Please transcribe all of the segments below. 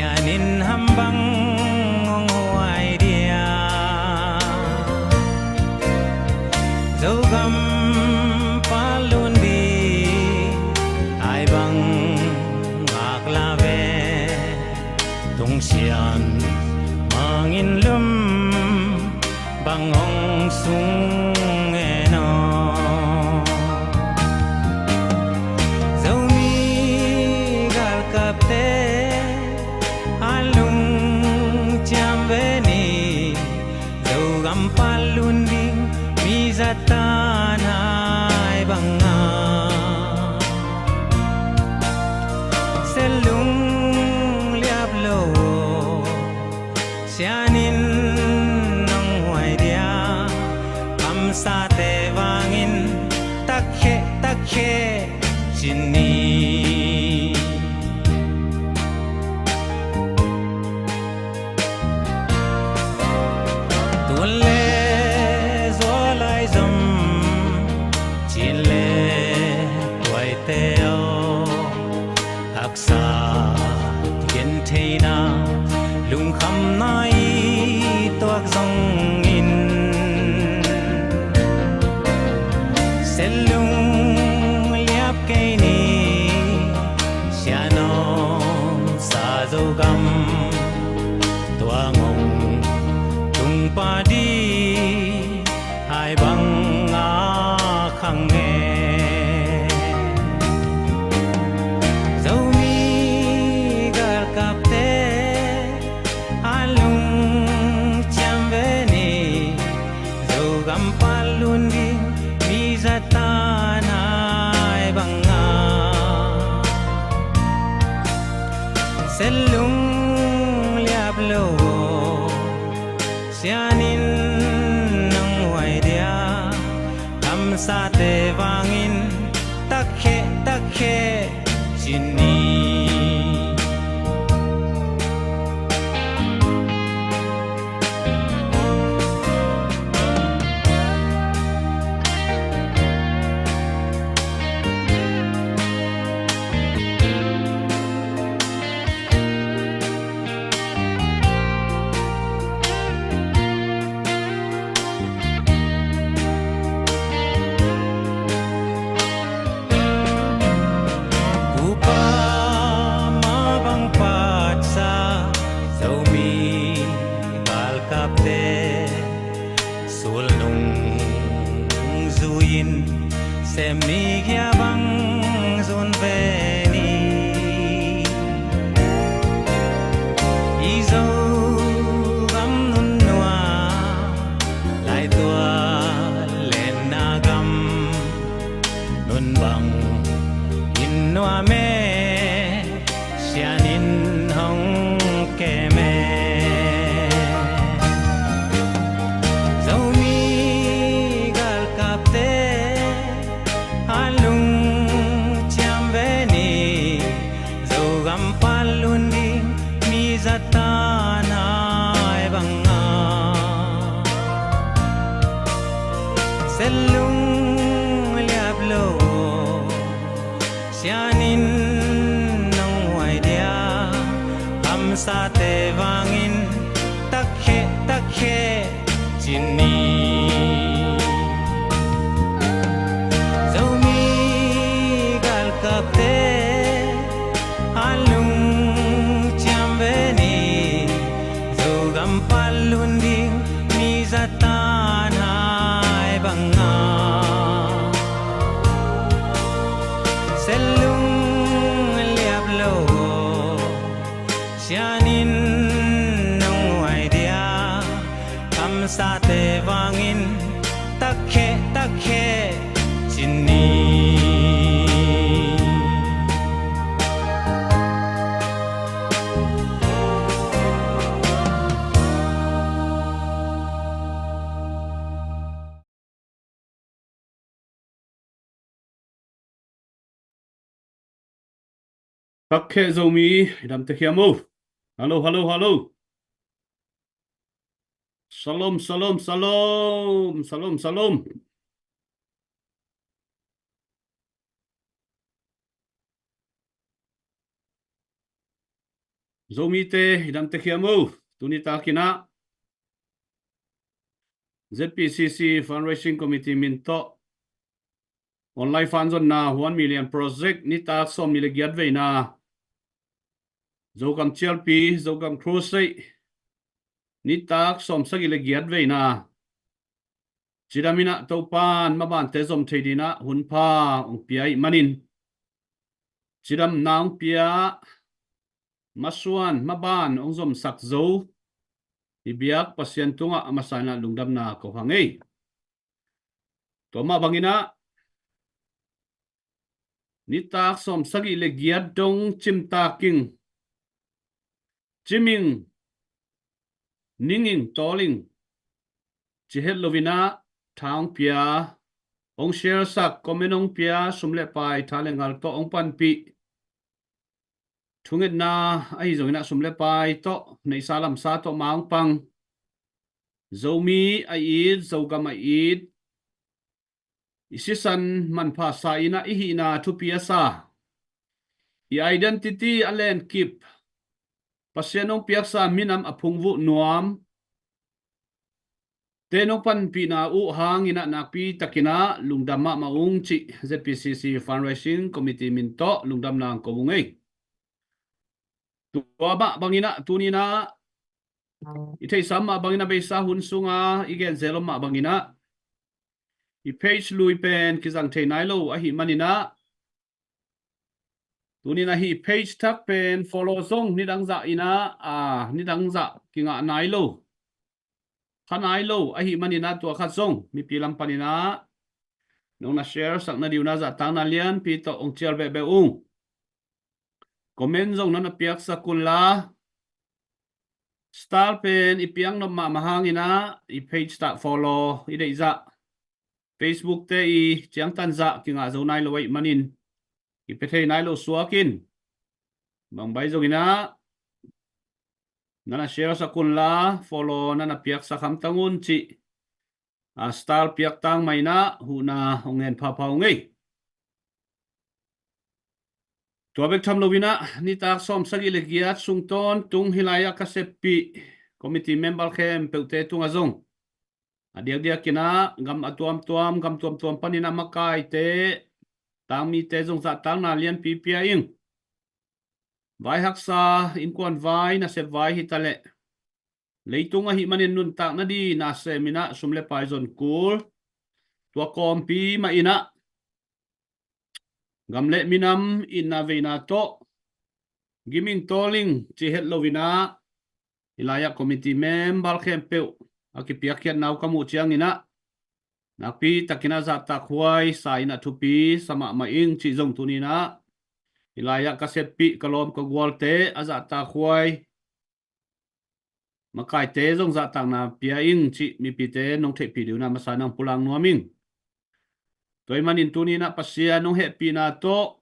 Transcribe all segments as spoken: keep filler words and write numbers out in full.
Anin ham bang hong huai dia, Zogam palun di, ai bang ngak la ve, tungsian mangin lum bang hong sung e no. Zomi galkapte a lungciam ve ni, Zogam palun ding mi zatan hai bang a selung liap lo. Sianin nong huai dia, kamsate vangin takkhe takkhe cin ni. Tuan le zual ai zom, cin le tuaite aw, haksa gentheina, lungkhamna i tuak zongin, selung liap kei ni, sianom sa Zogam, tua ngong tung padi hai bang a khang e. Zomi galkapte a lungciam ve ni, Zogam palun ding mi zatan hai bang a selung liap lo. Sianin nong huai dia, kamsate vangin takkhe takkhe cin ni. Kupa ma bang patsa, Zomi galkapte sulnung zui-in, sem ni gia bang zun ve ni. I Zogam nunnuam, laitual lenna gam, nun bang in nuam e, sianin hong kem e. Zomi galkapte a lungciam ve ni, Zogam palun ding mi zatan hai bang a selung liap lo. Sianin nong huai dia, kamsate vangin takkhe takkhe cin ni. Zomi galkapte a lungciam ve ni, Zogam palun ding mi zatan hai bang a selung liap lo. Sianin nong huai dia, kamsate vangin takkhe takkhe cin ni. Takkhe Zomi, i dam tek hiam o? Hello, hello, hello. Shalom, shalom, shalom, shalom, shalom. Zomite i dam tek hiam o. Tuni takin ah Z P C C Fundraising Committee min tawh online fund zonna One Million Project nitak sawmnih le giat veina, Zogam Cialpi, Zogam Crusade nitak sawmsagih le giat veina, cidam in ah Topan mabante zom thei dingin ah hunpha hong pia ahih manin, cidamna hong pia, masuan maban hong zomsak zo i biak Pasian tungah a masa in ah lungdamna ko hang ei. Tua mah bangin ah nitak sawmsagih le giat dong cimtak ing, cim ing, ning ing, tawl ing, ci het loin ah tha hong pia, hong share sak, comment hong pia, sum le pai, tha le ngal tawh hong panpih, thungetna ahi zongin ah sum le pai tawh, neihsa lamsa tawh ma hong pang, Zomi a it, Zogam a it, i sisan manpha sa in ah i hihna thupi a sa, i identity a lenkip, Pasian hong piaksa minam a phungvuh nuam te nong panpihna uh hangin ah nakpi takin ah lungdam mahmah ung cih Z P C C Fundraising Committee min tawh lungdamna ko ung ei. Tua mah bangin ah tuni in ah i theihsa mah bangin a beisa hun sunga i gen zel om mah bangin ah i page lui pen kizang thei nai lo ahih manin ah, tuni in ah hih page thak pen follow zong nidang zah in ah, a, nidang zah kingah nai lo, kha nai lo ahih manin ah tua khat zong mipi lam panin ah nong na share sak nading un ah zahtakna lianpi tawh hong cial behbeh ung. Comment zong nong na piaksak unla, star pen i piak nop mahmah hangin ah i page tawh follow i deih zah, Facebook te i ciangtan zah kingah zo nai lo ahih manin i pia thei nai lo suak in, bang bai zongin ah nong na share sak unla, follow nong na piaksak hamtang un cih a star piak tang mah in ah huhna hong ngen phapha ung ei. Tua bek tham loin ah nitak sawmsagih le giat sung tawntung hih lai-ah ka seppih committee member khempeuhte tungah zong a diakdiakin ah gam a tuamtuam, gam tuamtuam panin ah makaite, tangmite zong zahtakna lianpi pia ing. Vai haksa, innkuan vai, nasep vai hi taleh, leitung ahih manin nuntak nading na sem in ah sum le pai zon kul, tua kawmpi mah in ah gam le minam itna veina tawh gim ing, tawl ing ci het loin ah hih lai-ah committee member khempeuh a kipiakkhiatna uh ka muh ciangin ah nakpi takin ah zahtakhuai sa in ah thupi sa mahmah ing cih zong tuni in ah hih lai-ah ka seppih ka lawm ka gualte a zahtakhuai makaite zong zahtakna pia ing cih mipite nong theihpih ding un ah masa in ah hong pulak nuam ing. Tua ahih manin tuni in ah Pasian hong hehpihna tawh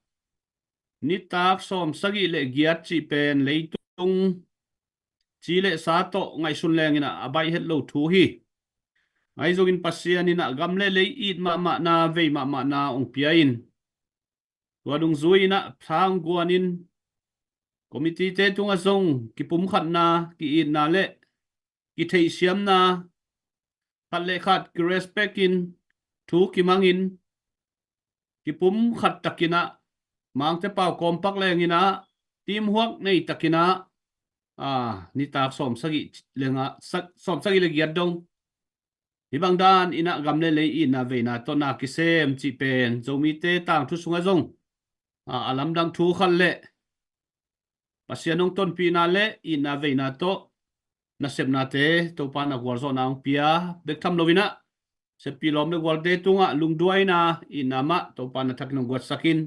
nitak sawmsagih le giat cih pen leitung ci le sa tawh ngaihsun leng in ah a baih het lo thu hi. Ahi zongin Pasian in ah gam le lei it mahmahna, vei mahmahna hong pia in, tua dungzui in ah tha hong guan in, committee te tungah zong kipumkhatna, ki-itna le kitheihsiamna, khat le khat ki-respect in, thu kimang in, kipumkhat takin ah Mangte pau kawmpak leng in ah teamwork nei takin ah, a, nitak sawmsagih le nga, sa-, sawmsagih le giat dong hih bang dan in ah gam le lei itna veina tawh na kisem cih pen Zomite tangthu sungah zong, a, a lamdang thu khat le Pasian hong tonpihna le itna veina tawh nasepnate Topa in ah gualzawhna hong pia bek tham loin ah seppih lawm le gualte tungah lungduaina, itna mah Topa in a thakin hong guatsak in,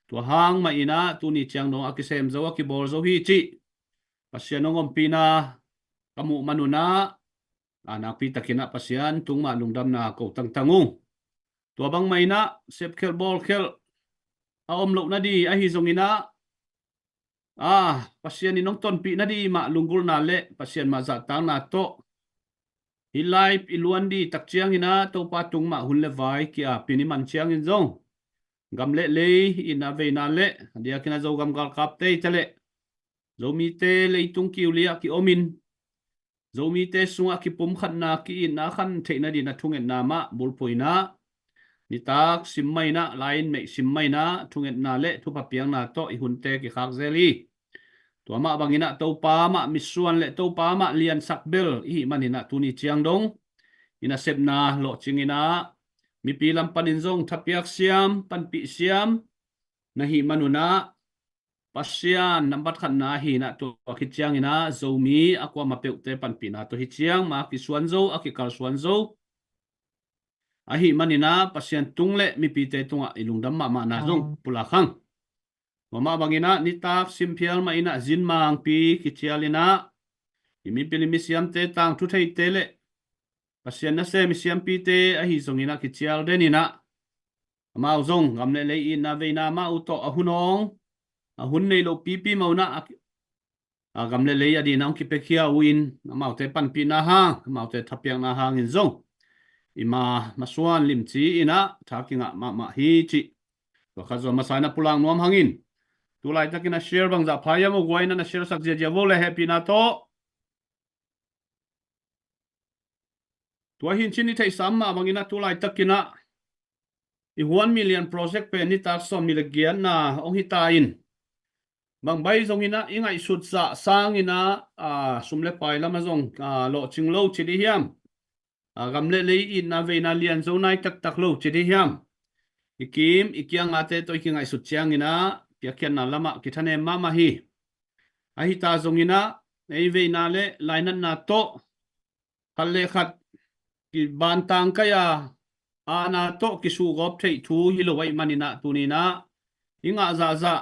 tua hang mah in ah tuni ciang dong a kisem zo, a kibawl zo hi cih Pasian hong ompihna ka muh man un ah, a, nakpi takin ah Pasian tung mah lungdamna ko tangtang ung. Tua bang mah in ah sepkhelh bawlkhelh a om loh nading ahi zongin ah, a, Pasian in hong tonpih nading mah lunggulhna le Pasian mah zahtakna tawh hih lai i luan ding tak ciangin ah Topa tung mah hun le vai ki-apin i man ciangin zong gam le lei itna veina le a diakin ah Zogam galkapte hi taleh Zomite leitung kiuli ah ki-omin, Zomite sungah kipumkhatna, ki-itna khan theih nadinah thungetna mah bulphuh inah, nitak sim mah inah, lai-in meih sim mah inah, thungetna le thupha piakna tawh i hunte kikhak zel hi. Tua mah banginah Topa mah mitsuan le Topa mah liansak bel i hih maninah tuni ciang dong i nasepna lawhcinginah mipi lam panin zong thapiak siam, panpih siam na hih manunah, Pasian nambat khatna ahi inah tua khit cianginah Zomi a kuamah peuhte panpihna tawh hi ciang mah a kisuan zo, a kikalsuan zo ahih maninah Pasian tung le mipite tungah i lungdam mahmahna zong pulak hang. Tua mah banginah nitak simphial mah inah zinmangpi kicial inah i mipil i misiamte, tangthu theite le Pasian nasem i siampite ahi zonginah kicial den inah, amau zong gam le lei itna veina mah uh tawh a hun awng, a hun nei lo pipi mah unah a, a gam le lei a dinah hong kipiakhia uh in, amaute panpihna hang, amaute thapiakna hangin zong i ma masuan limci inah tha kingah mahmah hi cih tua khat zong a masa inah pulak nuam hangin, tu laitakin a share bangzah pha hiam uh guai inah na share sak ziazia vo le hehpihna tawh. Tua hi in cin i theihsa mah banginah tu laitakinah i One Million Project pen nitak sawm nih le giatna hong hita in, bangbai zonginah i ngaihsut zah sanginah, a, sum le pai lamah zong, a, lawhcing lo ci dih hiam? A, gam le lei itna veina lian zo nai taktak lo ci dih hiam? I kim i kiangate tawh i kingaihsut cianginah piakkhiatna lamah kithanem mahmah hi. Ahi ta zonginah ei veina le lainatna tawh khat le khat kibantang kai a, aana tawh kisuhgawp theih thu hi lo ahih maninah tuninah i ngah zahzah,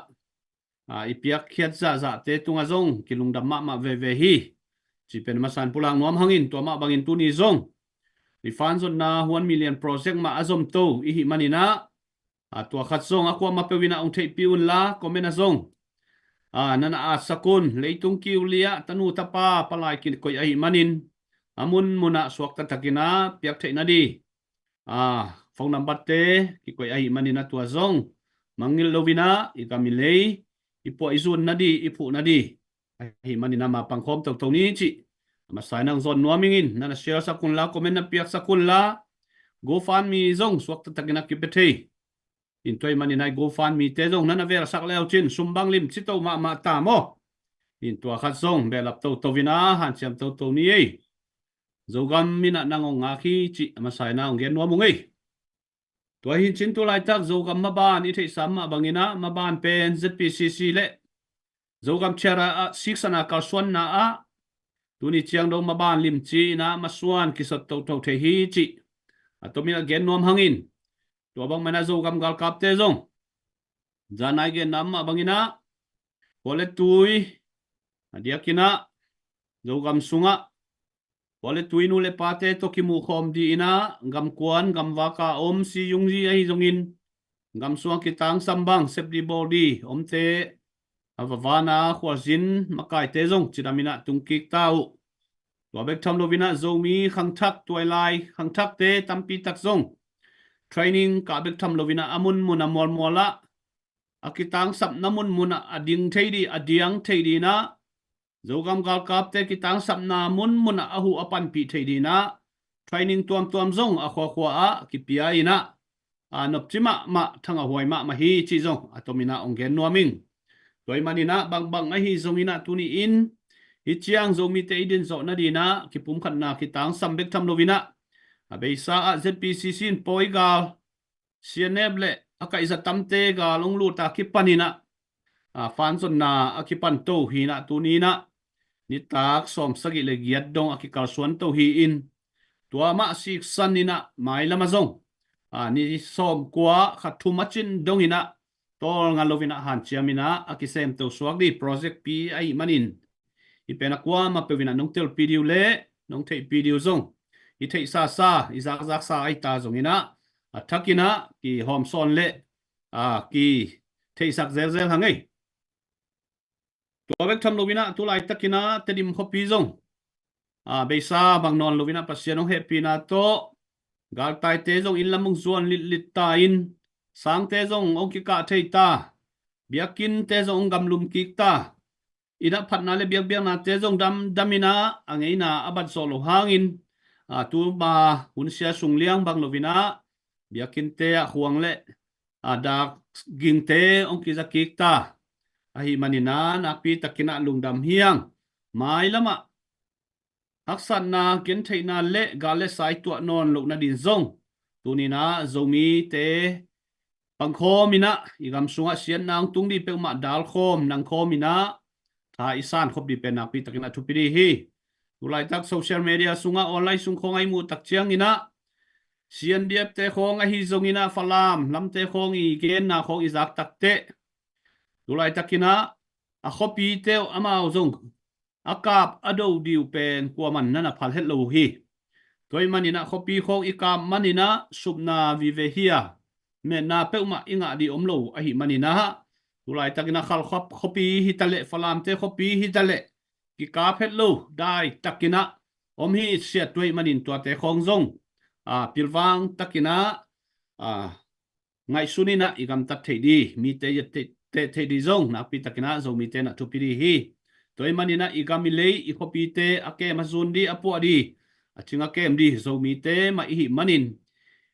a, i piakkhiat zahzahte tungah zong kilungdam mahmah veve hi. Ci pen a masa in pulak nuam hangin, tua mah bangin tuni zong i fanzotna One Million Project mah a zomto i hih maninah, a, tua khat zong a kuamah peuh inah hong theihpih unla, comment ah zong, a, nana atsak un. Leitung kiuli ah tanu tapa palai kikoih ahih manin a munmunah suakta takinah piak theih nadih, a, phone number-te kikoih ahih maninah tua zong mangngilh loinah i gam i lei i puah i zun nadih, i phuh nadih ahih maninah ma pangkhawm toto ni cih a masa inah hong zawn nuam ingin, nana share sak unla, comment na piaksak unla, GoFundMe zong suakta takinah kipia thei in, tua ahih maninah i GoFundMe-te zong nana velsak le uh cin sum bang limci to mahmah ta maw? In tua khat zong behlap toto inah hanciam toto ni ei. Zogam inah nang hong ngak hi cih a masa inah hong gen nuam ung ei. Tua hi in cin tu laitak Zogam maban i theihsa mah banginah maban pen ZPCC le Zogam Charter ah siksana kalsuanna ah tuni ciang dong maban limci inah masuan kisot toto thei hi cih a tomin a gen nuam hangin, tua bang mah inah Zogam galkapte zong, zan a i genna mah banginah khual le tui a diakinah Zogam sungah khual le tui nu le pate tawh kimuhkhawm dih inah gamkuan gamvak a om, si yung zi ahi zongin gam sungah kitangsam bang, sep dih bawl dih omte a vavana khualzin makaite zong cidam inah tungkik ta uh. Tua bek tham loinah Zomi khangthak, tuailai khangthakte tampi tak zong training kah bek tham loinah a munmun a mualmual ah, a kitangsapna munmun ah a ding thei dih, a diang thei dih inah, Zogam galkapte kitangsapna munmun ah a huh a panpih thei dih inah training tuamtuam zong a khuakhua ah kipia inah, a, nopci mahmah, thang a huai mahmah hi cih zong a tomin ah hong gen nuam ing. Tua ahih maninah bangbang ahi zonginah tuni-in hih ciang Zomite i din zawh nadinah kipumkhatna kitangsam bek tham loinah, a beisa ah ZPCC in pawi gal, CNF le a kaihza tamte gal hong lut a kipan inah, a, fanzonna a kipan to hi inah tuni inah nitak sawmsagih le giat dong a kikalsuan to hi in, tua mah siksan inah mailam ah zong, a, ni sawmkua kha thum a cin dong inah tawlnga loinah hanciam inah a kisemto suak dih project pi ahih manin, i pen a kuamah peuh inah nong telpih dih uh le nong theihpih dih uh zong, i theihsasa, i zakzaksa ahi ta zonginah a thak inah kihawmsawn le, a, kitheihsak zelzel hang ei. Tua bek tham loinah tu laitakinah Tedim khuapi zong, a, beisa bang nawn loinah Pasian hong hehpihna tawh galtaite zong inn lam hong zuan litlit ta in, sangte zong hong kikah thei ta, biakinnte zong hong gamlum kik ta. inah phatna le biakbiaknate zong damdam inah a ngeina a bat zawh loh hangin, a, tuma hun sia sung liang bang lo inah biakinnte ah khuang le, a, dak gingte hong kiza kik ta. Ahi maninah nakpi takinah lungdam hi hang. Mailamah haksatna, gentheihna le gal le sai tuah nawn loh nadin zong tuninah Zomite pangkhawm inah i gam sungah siatna hong tung dih peuhmah dalkhawm nangkhawm inah tha i san khop dih pen nakpi takinah thupi dih hi. Tulaitak social media sungah online sung khawng a i muh tak cianginah C N D F te khawng ahi zonginah Falam lamte khawng i genna khawng i zak takteh tulaitakinah a khuapite uh amau zong a kap a do dih uh pen kuaman na na phal het lo uh hi. Tua ih maninah khuapi khawng i kap maninah supna vive hi a, metna peuhmah i ngah dih om lo uh ahi maninah tulaitakinah Khalkhuap khuapi hitaleh, Falamte khuapi hitaleh kikap het lo daitakinah om hi. Siat tua ih manin tuate khawng zong, a, pilvang takinah, a, ngaihsun inah i gamtat theih dih, mite i teh theih dih zong nakpi takinah Zomite na thupi dih hi. Tua ih maninah i gam i lei i khuapite a kem a zun dih, a puah dih, a cing a kem dih Zomite mah i hih manin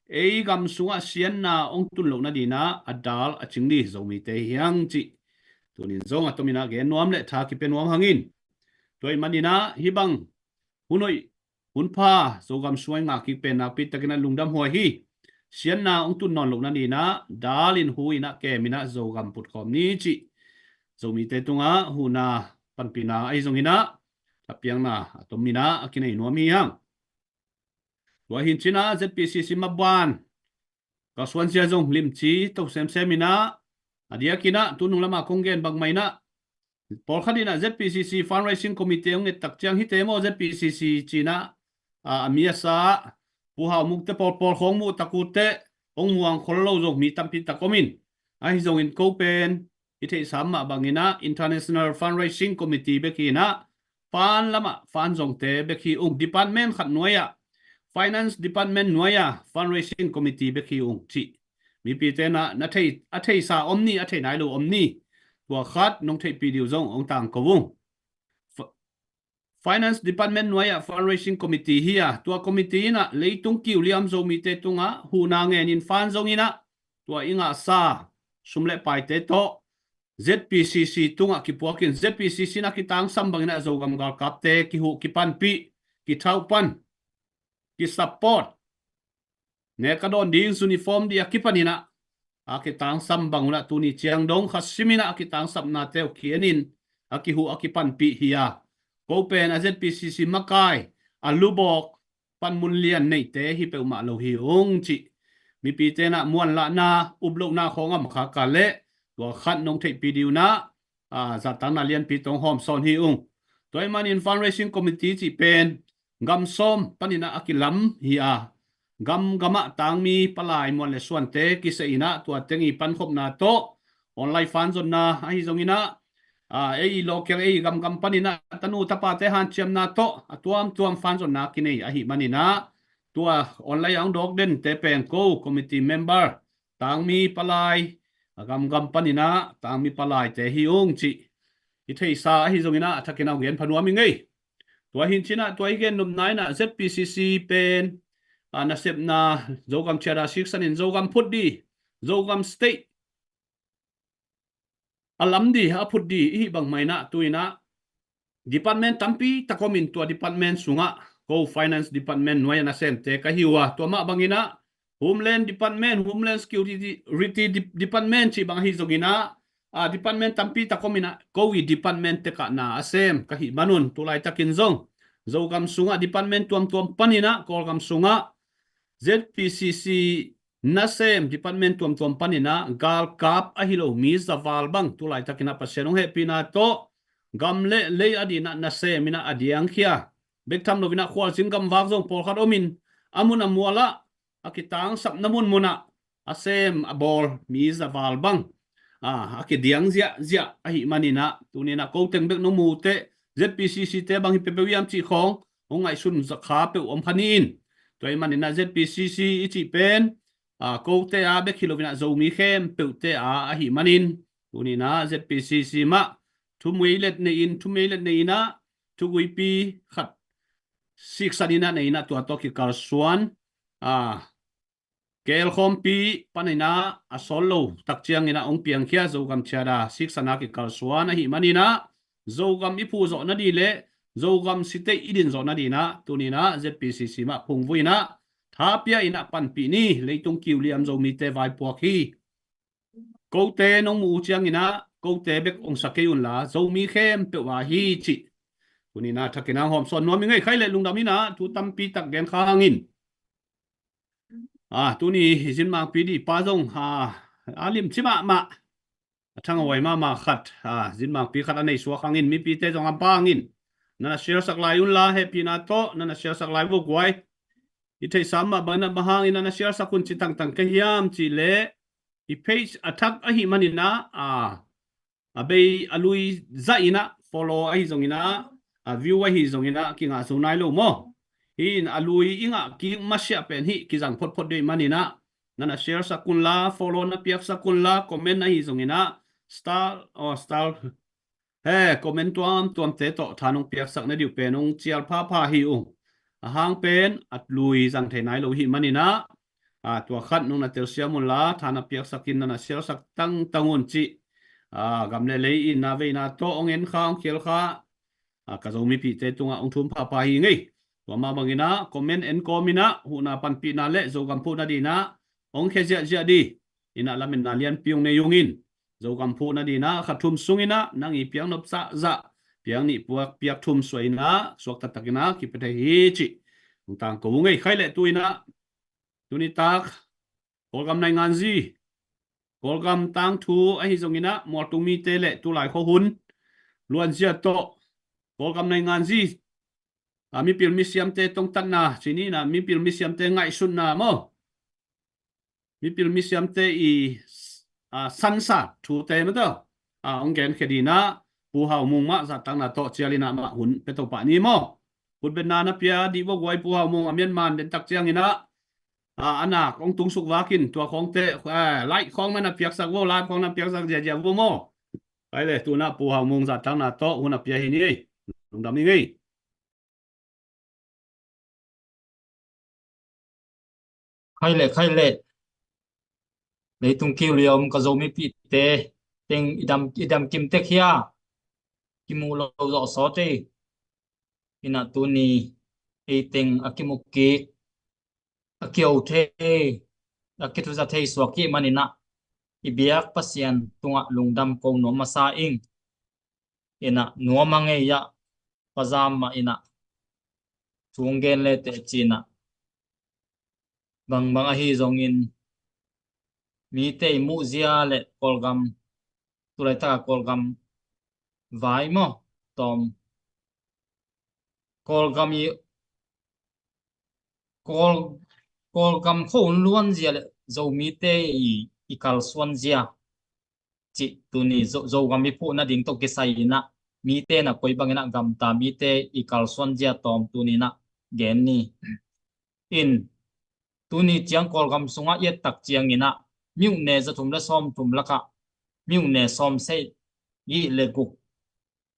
ei gam sungah siatna hong tun loh nadinah a dal a cing dih Zomite hi hang cih tunin zong a tominah gen nuam le tha kipia nuam hangin. Tua ih maninah hih bang hun hoih hun pha Zogam sungah i ngah kik pen nakpi takinah lungdam huai hi. Siatna hong tun nawn loh nadinah dalin hu inah kem inah Zogam putkhawm ni cih Zomite tungah huhna panpihna ahi zonginah thapiakna a tominah a kinei nuam hi hang. Tua hi cinah Z P C C maban ka suansia zong limci to semsem inah a diakinah tunung lamah kong gen bangmah inah pawlkhat inah Z P C C fundraising committee hong ngettak ciang hite maw Z P C C cinah, a, a mi a sa Pu Hau Mukte pawlpawl khawng muhtak uhteh hong muang khol lo zong mi tampitak om in, ahi zongin ko pen i theihsa mah banginah International Fundraising Committee bek hi inah fan lamah fan zongte bek hi ung, department khat nuai-ah, finance department nuai-ah fundraising committee bek hi ung cih mipite na, na thei, a theihsa om ni, a thei nai lo om ni, tua khat nong theihpih dih uh zong hong tangko ung. Finance department nuai-ah fundraising committee hi a, tua committee inah leitung kiu liam Zomite tungah huhna ngenin fan zonginah tua i ngahsa sum le paite tawh Z P C C tungah kipuakin Z P C C inah kitangsam banginah Zogam galkapte kihuh kipanpih, kithauhpan, kisupport, nek a dawn ding uniform dih a kipaninah a kitangsam bangunah tuni ciang dong kha siminah a kitangsapnate uh kienin a kihuh a kipanpih hi a, ko pen a Z P C C makai, a lubawk, panmun lian neite hi peuhmah lo hi ung cih mipite inah muanlahna, uplohna khawng a om kha ka leh tua khat nong theihpih dih unah, a, zahtakna lianpi tawh hong hawmsawn hi ung. Tua ih manin fundraising committee cih pen gam sawm paninah a kilam hi a, gamgamah tangmi palai muan le suante kiseh inah tua teng i pankhopna tawh online fan zonna ahi zonginah, a, ei local ei gamgam paninah tanu tapate hanciamna tawh a tuamtuam fan zonna kinei ahi maninah tua online a hong dawk dente pen ko committee member tangmi palai, a gamgam paninah tangmi palaite hi ung cih i theihsa ahi zonginah a thakin a hong gen pha nuam i ngei. Tua hi cinah tua i gen nopna inah Z P C C pen, a, nasepna Zogam ciada siksanin Zogam phut dih, Zogam state a lam dih, a phut dih i hih bangmah inah tu inah department tampi tak om in tua department sungah ko finance department nuai-ah nasemte ka hi uh a, tua mah banginah Homeland Department, Homeland Security Department cih bang ahi zonginah, a, department tampi tak om inah ko i department tekahna a sem ka hih manun tulaitakin zong Zogam sungah department tuamtuam paninah Kawlgam sungah Z P C C nasem department tuamtuam paninah galkap ahi lo mi zaval bang tulaitakinah Pasian hong hehpihna tawh gam le lei adinah nasem inah a diangkhia, bek tham loinah khualzin gamvak zong pawlkhat om in a mun a mualah a kitangsapna munmunah a sem a bawl mi zaval bang, a, a kidiang ziahziah ahi maninah tuninah ko teng bek nong mu uhteh Z P C C te bang hi peuhpeuh hiam cih khawng hong ngaihsun zakha peuh om kha ni in. Tua ih maninah Z P C C i cih pen, a, kote a bek hi loinah Zomi khempeuhte a ahi manin tuninah Z P C C mah thumeilet nei in, thumeilet nei in ah, thuguipi khat siksan in ah nei in ah, tua tawh kikalsuan, a, kelkhawmpi panin ah a sawl lo tak ciangin ah hong piangkhia Zogam Charter siksan a kikalsuan ahih manin ah, Zogam i phuh zawh nading le Zogam state i din zawh nading ah tuni in ah Z P C C mah phungvuh in ah tha pia in ah panpih ni. Leitung kiu liam Zomite vaipuak hi. Kote nong muh uh ciangin ah kote bek hong sa kei un la, Zomi khempeuh a hi cih tuni in ah thakin hong hawmsawn nuam ing ei. Khai le lungdam in ah thu tampi tak gen kha hang in. A, tuni Zinmangpi dihpa zong, a, a limci mahmah, a thanghuai mahmah khat, a, Zinmangpi khat a nei suak hang in, mipite zong hampha hang in. Na na share sak lai un la, hehpihna tawh na na share sak lai vua guai. I theihsa mah bang in ah bang hangin na na share sak un ci tangtang ka hiam cih leh, i page a thak ahih manin ah, a, a bei a lui zah in ah follow ahi zongin ah, a view ahi zongin ah kingah zo nai lo maw? Hi in a lui i ngah kik masiah pen hih kizang photphot deuh ahih manin ah, na na share sak un la, follow na piak sak un la, comment ahi zongin ah, star, oh, star, he, comment tuamtuamte tawh tha nong piaksak nading uh pen hong cial phapha hi ung. A hang pen a lui zang thei nai lo ahih manin ah, a, tua khat nong na telsiam un la, tha na piaksak in na na share sak tangtang un cih, a, gam le lei in na veina tawh hong en kha, hong khial kha, a, ka Zomipihte tungah hong thum phapha hi ing ei. Tua mah bangin ah comment en kawm in ah huhna panpihna le Zogam phuh nading ah hong khia ziahziah ding in ah lametna lianpi hong nei ung in. Zogam phuh nading ah kha thum sungin ah nang i piak nop zahzah, piak nih, puak, piak thum suah in ah suakta takin ah kipia thei hi cih hong tangko ung ei. Khai le tu in ah, tuni tak Kawlgam nainganzi, Kawlgam tangthu ahi zongin ah, mualtung mite le tulai khua hun luanzia tawh Kawlgam nainganzi, a, mipil misiamte tongtatna, ci ni in ah mipil misiamte ngaihsutna maw? Mipil misiamte i, a, sansa thute maw tawh, a, hong genkhia ding in ah Pu Hau Mung mah zahtakna tawh cial in ah mah hun pia to pah ni maw? Khutbetna na pia dih vua guai, Pu Hau Mung a Myanmar den tak ciangin ah, a, a nak hong tung suk vak in, tua khawngte, a, like khawng na na piaksak vo, like khawng na piaksak ziahziah vo maw? Khai le tu in ah Pu Hau Mung zahtakna tawh hun a pia hi ni ei. Lungdam ing ei. Khai le, khai le. Leitung kiu liam ka Zomipihte teng i dam, i dam kim tek hia? Kimu lo zawh sawt ei. In ah tuni ei teng a kimu kik, a kio thei, a kithuza thei suak kik manin ah, i biak Pasian tungah lungdam ko nuam masa ing. In ah nuam a ngei ah, pazam mah in ah, thu hong gen le teh ci in ah, bangbang ahi zongin mite i muhzia le Kawlgam, tulaitak a Kawlgam vai maw, tawm, Kawlgam i, Kawl, Kawlgam khua hun luanzia le Zomite i, i kalsuanzia cih tuni Zo, Zogam i phuh nading tawh kisai in ah, mite na koi bangin ah gamta, mite i kalsuanzia tawm tuni in ah gen ni. In, tuni ciang Kawlgam sungah i et tak ciangin ah, myone za thum le sawm thum lakah myone sawm sagih le guk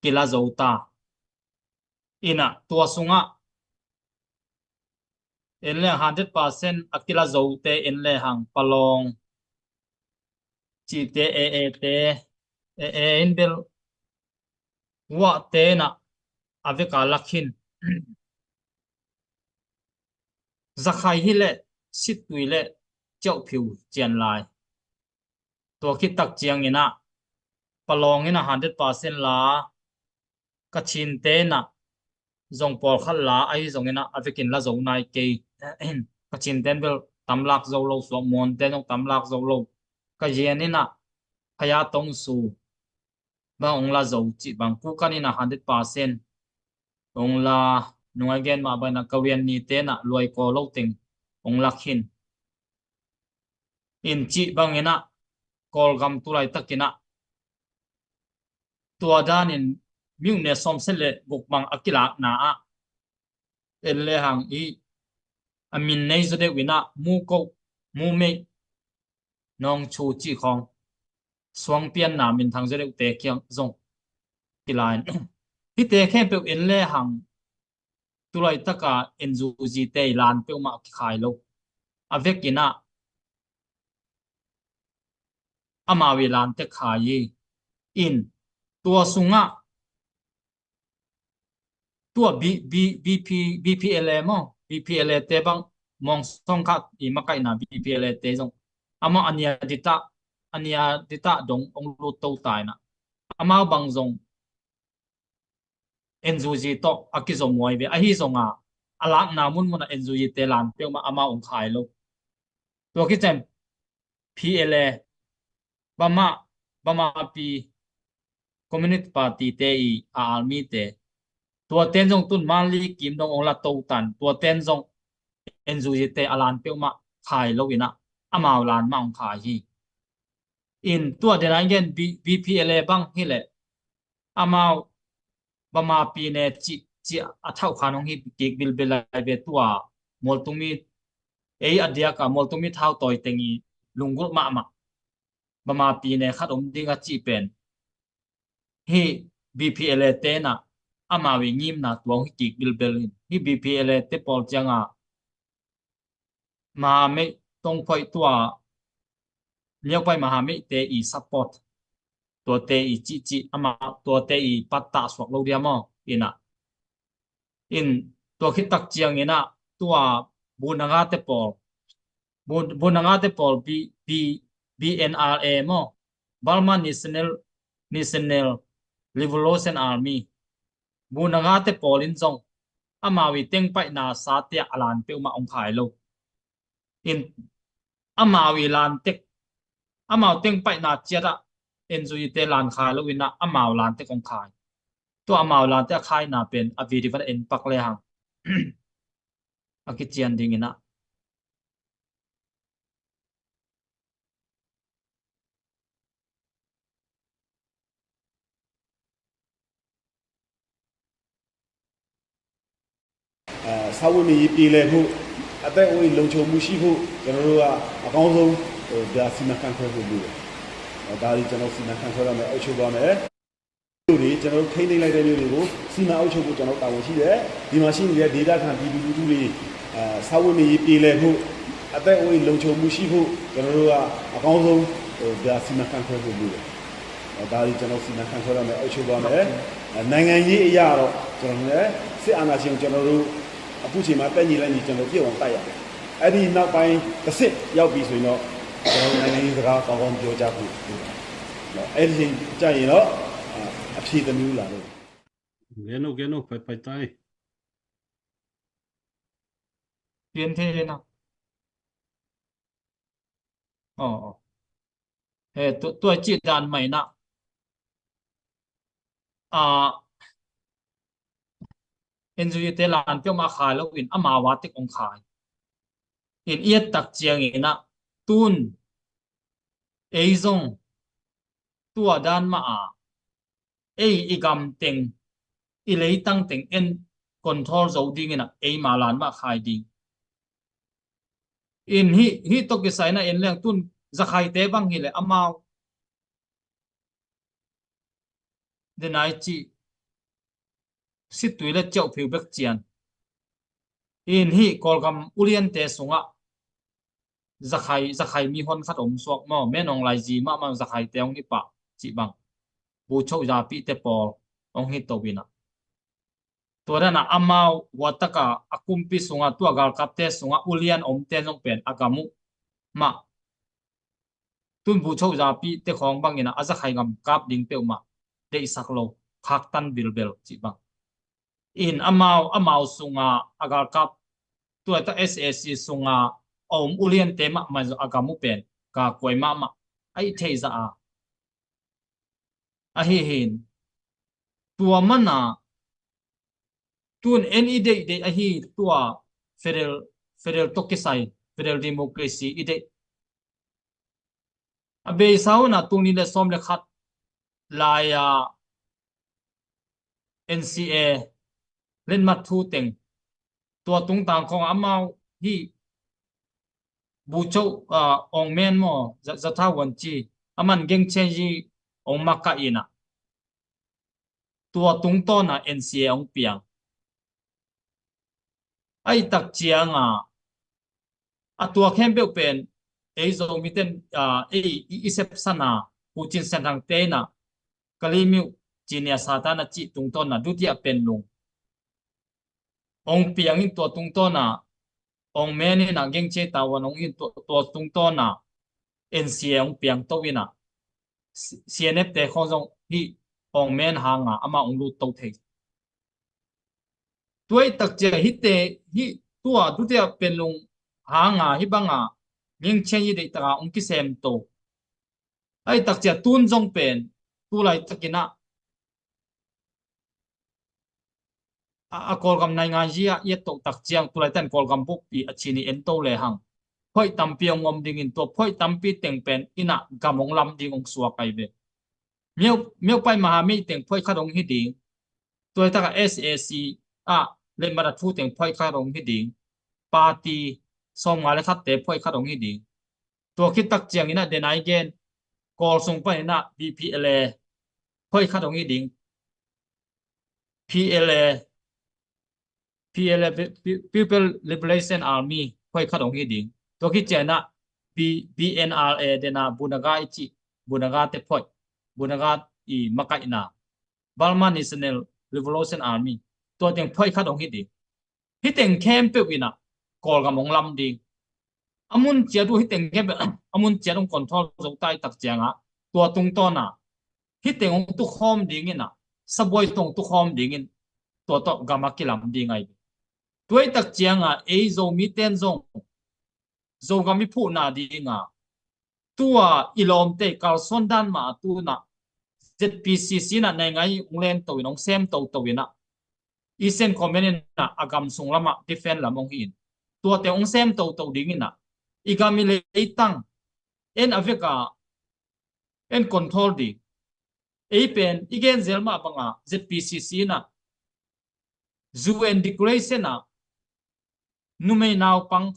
kila zo ta. In ah tua sungah en le hundred percent a kila zote en le hang Palawng cihte, A A te, A A in bel uah te in ah a vek a lak hin. Zakhai hi le Sittui le Kyaukphyu cian lai. Tua khit tak ciangin ah Palawng in ah hundred percent la, Kachinte in ah zong pawlkhat la ahi zongin ah a vekin la zo nai kei. Kachinte in bel tam lak zo lo, Suak Muante in zong tam lak zo lo. Kayin in ah Phaya Tongsu bang hong la zo cih bang, Kukan in ah hundred percent hong la, nung a gen mah bang in ah Kawian nite in ah luai kaw lo teng hong lak hin. In cih bangin ah Kawlgam tulaitak in ah tua danin myone sawmsagih le guk bang a kilakna ah en le hang i a min nei zaw deuh in ah Mukoh, Mumeih, Nawngchu cih khawng suangpianna minthang zaw deuhte kiang zong ci lai. Hihte khempeuh en lehang tulaitaka N U G te i lan peuhmah kikhai lo. A vekinah amau i lan tek khai hi. In tua sungah tua B, B, B P, B P L A maw, B P L A te bang mawngsong khat i makaihna B P L A te zong amau a nia ditah, a nia ditah dong ong lut to tainah amau bang zong N U G tawh a kizom huai ve. Ahi zonga a lakna munmunah N U G te lan peuhmah amau ong khai lo. Tua kician P L A, Bama, Bama pi Communist Party te i a army te. Tua ten zong tun manli kim dong ong la to tan. Tua ten zong N U G te a lan peuhmah khai lo inah amau lan mah ong khai hi. In tua dena ingen B, B P L A bang hileh amau Bama pi ne cih, cih a thauh khan hong hi kik bilbil lai ve tua. Mualtungmi, ei a diaka mualtungmi thau tawi teng i lunggulh mahmah Bama pi ne khat om ding a cih pen hi B P L A tenah amau i ngimna tua hong hi kik bilbil in hi B P L A te pawl cianga Mahameih tongphoih tua Liaupai Mahameih te i support tuate i cihcih amah tuate i pattah suak lo dia maw? Inah in tua khittak cianginah tua bunanga te pawl, bu, bunanga te pawl B, B, B N R A maw? Burma National, National Revolution Army. Bunanga te pawl in zong amau i tengpaihna sa tiah a lan peuhmah ong khai lo. In amau i lan tek, amau tengpaihna ciatah N U G te lan khai lo inah amau lan tek ong khai. Tua amau lan tek a khaina pen a video van en pak lehang a kician dinginah. Sawi mi yi pile hu, a tai ui lungcho mushi hu, general a kong zong, da simakan kwe hu bu. Dari general simakan kwe da me, ocho ba me. တွေကျွန်တော်တို့ထိန်းသိမ်းလိုက်တဲ့မြို့တွေကိုစီမံအုပ်ချုပ်ဖို့ကျွန်တော်တို့တာဝန်ရှိတယ်ဒီမှာရှိနေတဲ့ဒေသခံပြည်သူလူထုတွေအဲစာဝတ်နေရေးပြည်လည်ဖို့အသက်အိုးအိမ်လုံခြုံမှုရှိဖို့ကျွန်တော်တို့ကအကောင်းဆုံးဟိုဒါစီမံခန့်ခွဲဖို့လိုတယ်အဲဒါဒီကျွန်တော်စီမံခန့်ခွဲရမယ်အုပ်ချုပ်ရမယ်အဲနိုင်ငံရေးအရာတော့ကျွန်တော်လည်းစစ်အာဏာရှင်ကိုကျွန်တော်တို့အခုချိန်မှာတက်ညီလက်ညီကျွန်တော်ပြည့်အောင်တိုက်ရတယ်အဲ့ဒီနောက်ပိုင်းတစ်ဆင့်ရောက်ပြီဆိုရင်တော့ကျွန်တော်တို့နိုင်ငံရေးစကားကောင်းကောင်းပြောကြဖို့လိုတယ် နော်အဲ့ဒီချိန်ကျရင်တော့အာအဖြေတစ်မျိုးလာတော့ Geno, geno, pai, pai, tai. Pian thei na. Aw, aw. He, tu, tua ci dan mai na. A, N U G te lan peuhmah khai lo in amau a tek ong khai. In i et tak ciangin ah tun ei zong tua dan mah a ei i gam teng i leitang teng en control zo dingin ah eima lan mah khai ding. In hih, hih tawh kisai na en leng tun Zakhaite bang hileh amau denai cih sittui le ciauh phiu bek cian. In hih Kawlgam uliante sungah Zakhai, Zakhai mihon khat om suak maw, men ong lai zi mahmah Zakhaite ong hi pah cih bang. Bucho zapi te pawl ong hi to bina. Tua dana amau huataka a kumpi sunga tua galkapte sunga ulian omte zong pen a gam uh mah. Tun Bucho zapi te khawng bangin a Zakhai gam kap ding peuhmah deihsak lo, khaktan bilbel cih bang. In amau, amau sunga a galkap tua ta S A C sunga a om uliante mahmah zong a gam uh pen ka kuai mahmah a i theih zah a. Ahi hin tua mana tun en i deihdeih ahi tua federal, federal tawh kisai, federal democracy i deih. A beisa hona tul nih le sawm le khat lai-a N C A letmat thu teng tua tungtang khawng amau hi Bucho, ah, ong men maw, za, za tha wan ci, aman geng chen yi ong maka ina. tua tungtawna N C A hong piang. Ahi tak cianga a tua khempeuh pen ei Zomiten, a, ei i, i sepsana Pu Cin Sian Thang te ina Kalemyo cinia satana cih tungtawna dutia penlung hong piangin tua tungtawna hong men ina Gengchei Tavuan hong in tua, tua tungtawna N C A hong piang to ina C-, C N F te khong zong hih hong men hanga ama hong lut to thei. Tua ahi tak cianga hihte hih tua dutia penlung hanga hih banga Gengchei i deih taka hong kisem to. Ahi tak cianga tun zong pen tulai takina a, a Kawlgam naingan zia i et toh tak ciang tulai tan Kawlgam bukpi a cini en to le hang phoih tampi hong om dingin tua phoih tampi teng pen ina gam hong lam ding hong suak ahi ve. Myo, myopai mahamei teng phoih khat hong hi ding. Tua taka S A C a le mada thu teng phoih khat hong hi ding. Party sawmnga le khat te phoih khat hong hi ding. Tua khit tak ciang ina dena i gen Kawl sung pan ina B P L A phoih khat hong hi ding. P L A, P L A, Pe-, Pe-, People Liberation Army phoih khat hong hi ding. Tua khit ciang ina B-, B N R A dena Bunaga i cih, Bunaga te phoih, Bunaga i makaihna, Burma National Revolution Army, tua teng phoih khat hong hi ding. Hih teng khempeuh ina Kawlgam hong lam ding. A mun ciat uh hih teng khempeuh a mun ciat hong control zo tai tak cianga tua tungtawna hih teng hong tukhawm dingina sabuai tawh hong tukhawm dingin tua tawh gam a kilam ding ahi. Tua ahi tak cianga ei Zomiten zong Zogam i phuhna dinga tua i lawmte kalsuan dan mah a tuna Z P C C na naingai hong len to in hong sem toto ina Eastern Command ina a gam sung lama defend lam hong hi in tuate hong sem toto dingina i gam i leitang en a veka en control ding. Ei pen i gen zel mah banga Z P C C ina U N declaration a numei naupang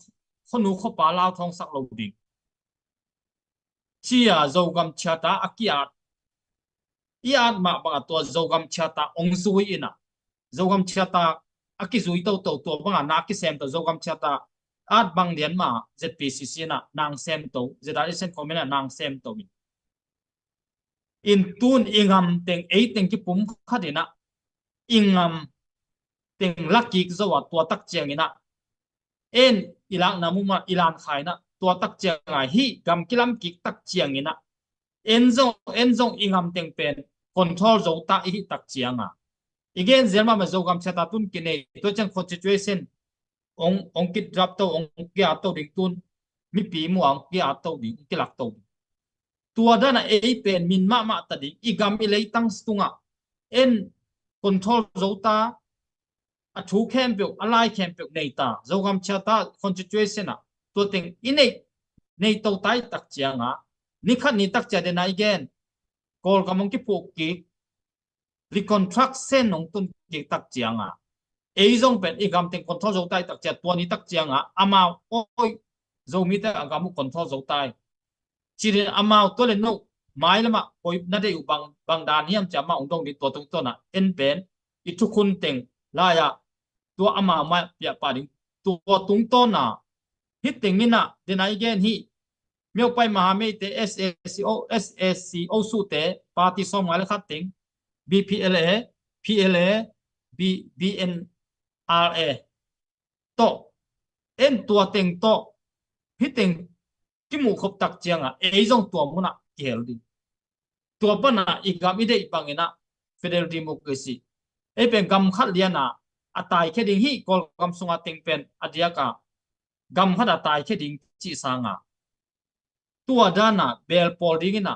khuanu khuapa lau thawngsak lo ding. Cia Zogam ciata a kiat i at mah banga tua Zogam ciata hong zui ina Zogam ciata a kizui toto tua banga na kisem to Zogam ciata at bang lian mah Z P C C ina nang sem to Z R S N comment a nang sem to in. In tun i ngam teng ei teng kipum khat ina i ngam teng lakik zo a tua tak ciang ina en i lakna muma i lan khaina tua tak cianga hih gam kilam kik tak ciang ina en zong, en zong i ngam teng pen control zo ta i hih tak cianga i gen zel mama Zogam ciata tun kinei tua ciang constitution hong, hong kidrap to, hong kiat to ding tun mipi mua hong kiat to ding, hong kilak to ding. Tua dana ei pen min mahmah ta ding i gam i leitang stunga en control zo ta a thu khempeuh a lai khempeuh nei ta Zogam ciata constitution a tua teng i nei nei to tai tak cianga ni khat ni tak cia dena i gen Kawlgam hong kiphuh kik reconstruction hong tun kik tak cianga ei zong pen i gam teng control zo tai tak cia tua ni tak cianga amau oi Zomite a gam uh control zo tai. Cidin amau tua le no mai lama koi na dei uh bang, bang dan hiam cia amau hong dong ding tua tungtawna en pen i thukhun teng laya tua amau mai piah pah ding tua tungtawna hih teng ina dena i gen hih myopai mahamei te S A C O, S A C O su te party sawmnga le khat teng B P L A, P L A, B-, B N R A tawh en tua teng tawh hih teng kimuh khop tak cianga ei zong tua muna kihel ding. Tua pana i gam i deih bangina federal democracy ei pen gam khat liana a taikhia ding hih Kawlgam sunga teng pen a diaka gam khat a taikhia ding cih sanga tua dana bel pawl dingina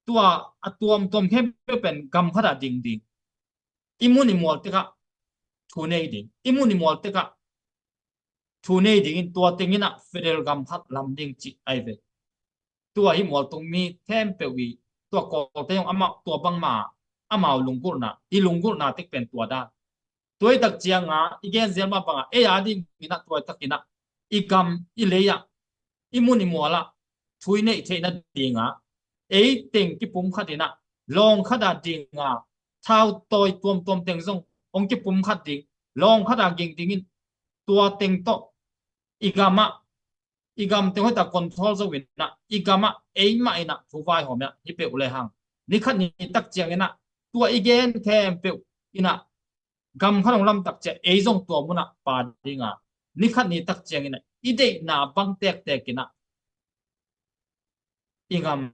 tua a tuamtuam khempeuh pen gam khat a ding ding. I mun i mual tekah thu nei ding. I mun i mual tekah thu nei dingin tua tengina federal gam khat lam ding cih ai ve. Tua hih mualtung mi khempeuh i tua Kawlte zong amau tua bangma amau lunggulhna i lunggulhna tek pen tua dan. Tua i tak cianga i gen zel mah banga ei a dingina tua i takina i gam i lei ah i mun i mual ah thu i neih theihna dinga ei teng kipum khat ina lawng khat a dinga thau tawi tuamtuam teng zong hong kipum khat ding, lawng khat a ging dingin, tua teng tawh i gamah, i gam teng hoih tak control zo inah, i gamah eimah inah thu vaihawm inah hi peuh le hang, ni khat ni tak ciang inah tua i gen khempeuh inah gam khat hong lamtak ciah ei zong tua munah pha dinga, ni khat ni tak ciang inah i deihna bang tektek inah i gam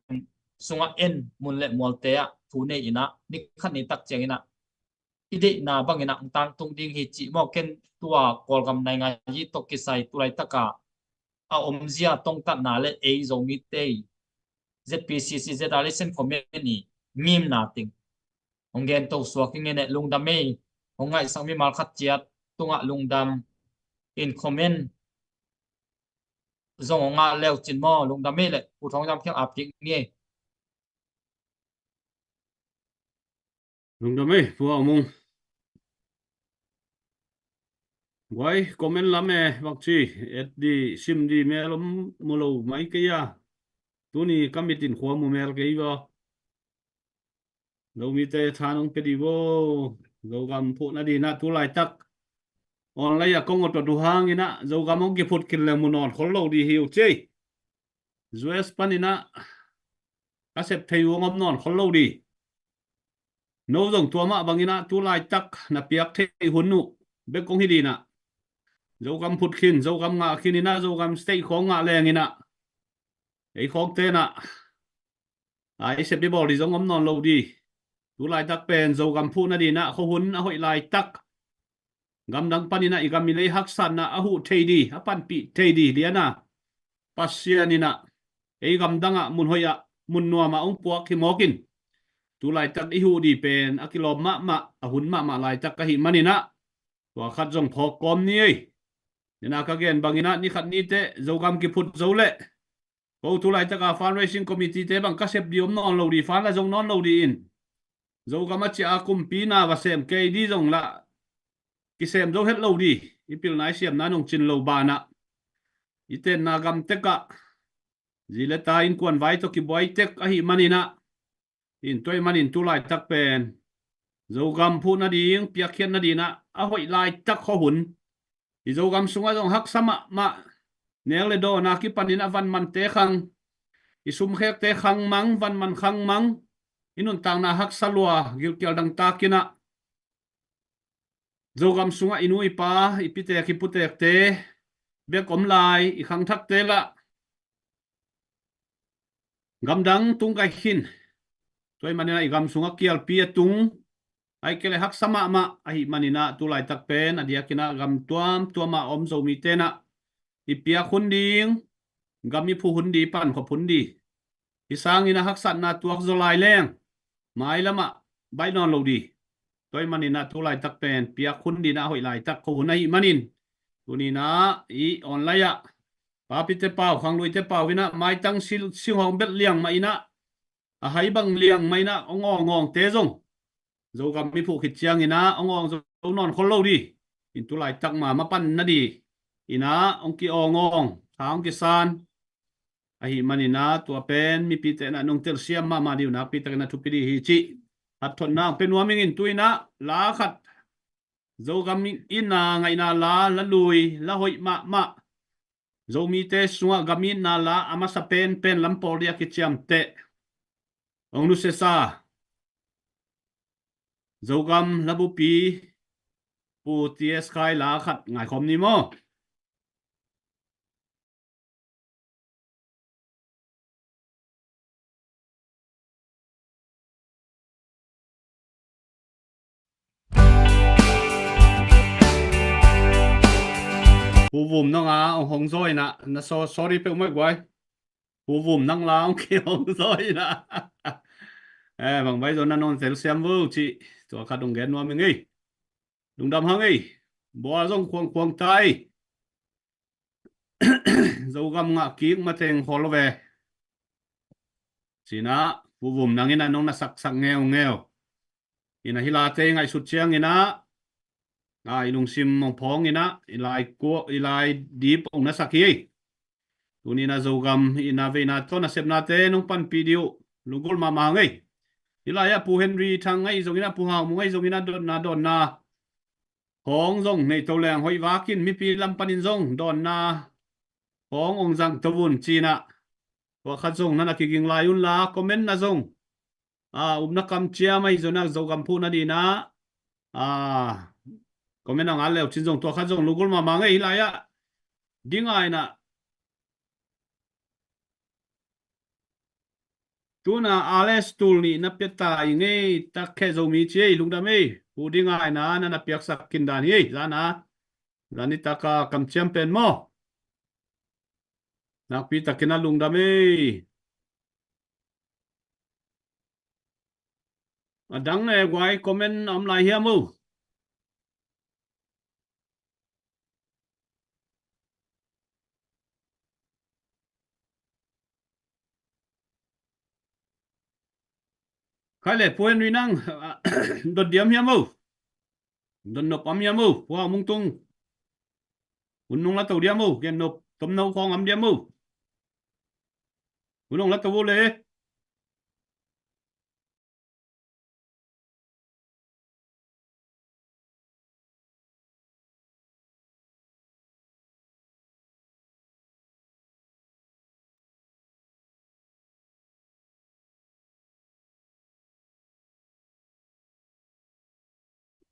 sungah en mun le mualte ah thu nei inah, ni khat ni tak ciang inah i deihna bang inah hong tangtung ding hi cih maw. Ken tua Kawlgam naingai tawh kisai tu laitaka a omzia tongtatna le ei Zomite i ZPCC ZRA Listening Committee i ngimna teng hong gen to suak hi ing e. Lungdam ei. Hong ngaihsak mimal khat ciat tungah lungdam. In comment zong hong ngah leu cin maw, lungdam ei le Pu Thawng Zam Khiang ap kik ni ei. Lungdam ei, Pu Au Mung. Guai, comment lam e, bang ci, et di, sim di, mel om mu lo mai kei a. Tuni ka mit in khua mu mel kei va. Zomite tha nong pia di vo. Zogam phuhna dinah tu laitak online a kong awt awt uh hang inah Zogam hong kiphut khin leng mu nawn khol lo di hi uh ci ei. US pan inah ka sep thei uh hong om nawn khol lo di. No zong tua mah bang inah tu laitak na piak thei hun uh bek kong hi dinah, Zogam phut khin, Zogam ngah khin inah, Zogam state khawng ngah leng inah ei khawng tenah a i sep i bawl di zong om nawn lo di. Tu laitak pen Zogam phuhna dinah khuahun a hoih laitak, gamdang pan inah i gam i lei haksatna a huh thei di, a panpih thei di liana Pasian inah ei gamdangah mun hoih ah, mun nuamah hong puak hi mawk in, tu laitak i huh di pen a kilawm mahmah, a hun mahmah laitak ka hih man inah tua khat zong phawk kawm ni ei. Nina ka gen bang inah ni khat ni teh Zogam kiphut zo leh, ko tu laitaka fundraising committee te bang ka sep di om nawn lo di, fund la zong nawn lo di in, Zogam a ciah a kumpi na va sem kei di zong lah kisem zo het lo di. I pilna i siamna nong cin lo banah, i tenna gam tekah zi le ta innkuan vai tawh kibuai tek ahih man inah, in tua ahih manin tu laitak pen Zogam phuhna ding, piakkhiatna dinah a hoih laitak khuahun. I Zogam sungah zong haksa mahmah, nek le dawn a kipan inah van mante khang, i sumkhekte khang mang, van man khang mang, i nuntakna haksa lua, gilkial dangtak inah Zogam sungah i nu i pa, i pitek i putekte bek om lai, i khangthakte lah gamdang tung kai khin. Tua ahih man inah i gam sungah kialpi a tung, ahih kei leh haksa mahmah ahih man inah tu laitak pen a diak inah gam tuamtuam a om Zomite inah i piak hun ding, gam i phuh hun di, pankhop hun di. Hih sang inah haksatna tuak zaw lai leng mailamah baih nawn lo di. Tua ahih man inah tu laitak pen piak hun dinah a hoih laitak khuahun ahih manin, tuni inah i online ah papite pau, khangluite pau inah maitang sil, singhawng belh liang mah inah, a hai bang liang mah inah hong awngawngte zong Zogam i phuh khit ciang inah hong awng zo nawn khol lo di. In tu laitak ma mapanna di inah hong ki-awngawng, tha hong kisan ahih man inah tua pen mipite inah nong telsiam mahmah di uh nakpi takin a thupi di hi cih hatthotna hong pia nuam ing. In tu inah la khat, Zogam itna ngaihna la, la lui, la hoih mahmah, Zomite sungah gam itna la a masa penpen lam pawl dia kiciamteh, hong nusiasa Zogam labupi Pu T S Khai la khat ngaikhawm ni maw? Pu Vum nang a hong hong zaw inah, na so, sorry peuhmah guai. Pu Vum nang la hong ki hong zaw inah. Eh, bang bai zaw na nong telsiam vo cih tua khat hong gen nuam ing ei. Lungdam hang ei. Bua zong khuangkhuang tai. Zogam ngah kik mateng khawl lo ve. Cinah Pu Vum nang inah nong na saksak ngeungeu. Inah hih late i ngaihsut ciang inah, a, i lungsim mong phawng inah, i lai kua, i lai dip hong na sak hi. Tuni inah Zogam inah veina tawh nasepnate nong panpih dih uh lunggulh mahmah hang ei. Hih lai-ah Pu Henry Thang ahi zongin ah, Pu Hau Mung ahi zongin ah, dotna, dawnna khawng zong nei to leng hoih vakin, mipi lam panin zong dawnna khawng ong zang to un ci-in ah, tua khat zong na na kiging lai un la, comment na zong, a, upna kamciam ahi zongin ah, Zogam phuhna dingin ah, a, comment a ngal le uh cin zong, tua khat zong lunggulh mahmah ing ei. Hih lai-ah ding a in ah, tu-in ah Alex tul nih na pia ta ing ei, tak kheh Zomi ci ei, lungdam ei. Pu ding a in ah na na piaksak kin dan hi ei, zan a, zan nitak a kamciam pen maw, nakpi takin ah lungdam ei. A dang e, guai, comment a om lai hiam o? Khai le, Pu Henry, nang dot diam hiam o? Dot nop om hiam o? Pu Hau Mung tung hun nong la to diam o? Gen nop tomno khawng om diam o? Hun nong la to o le.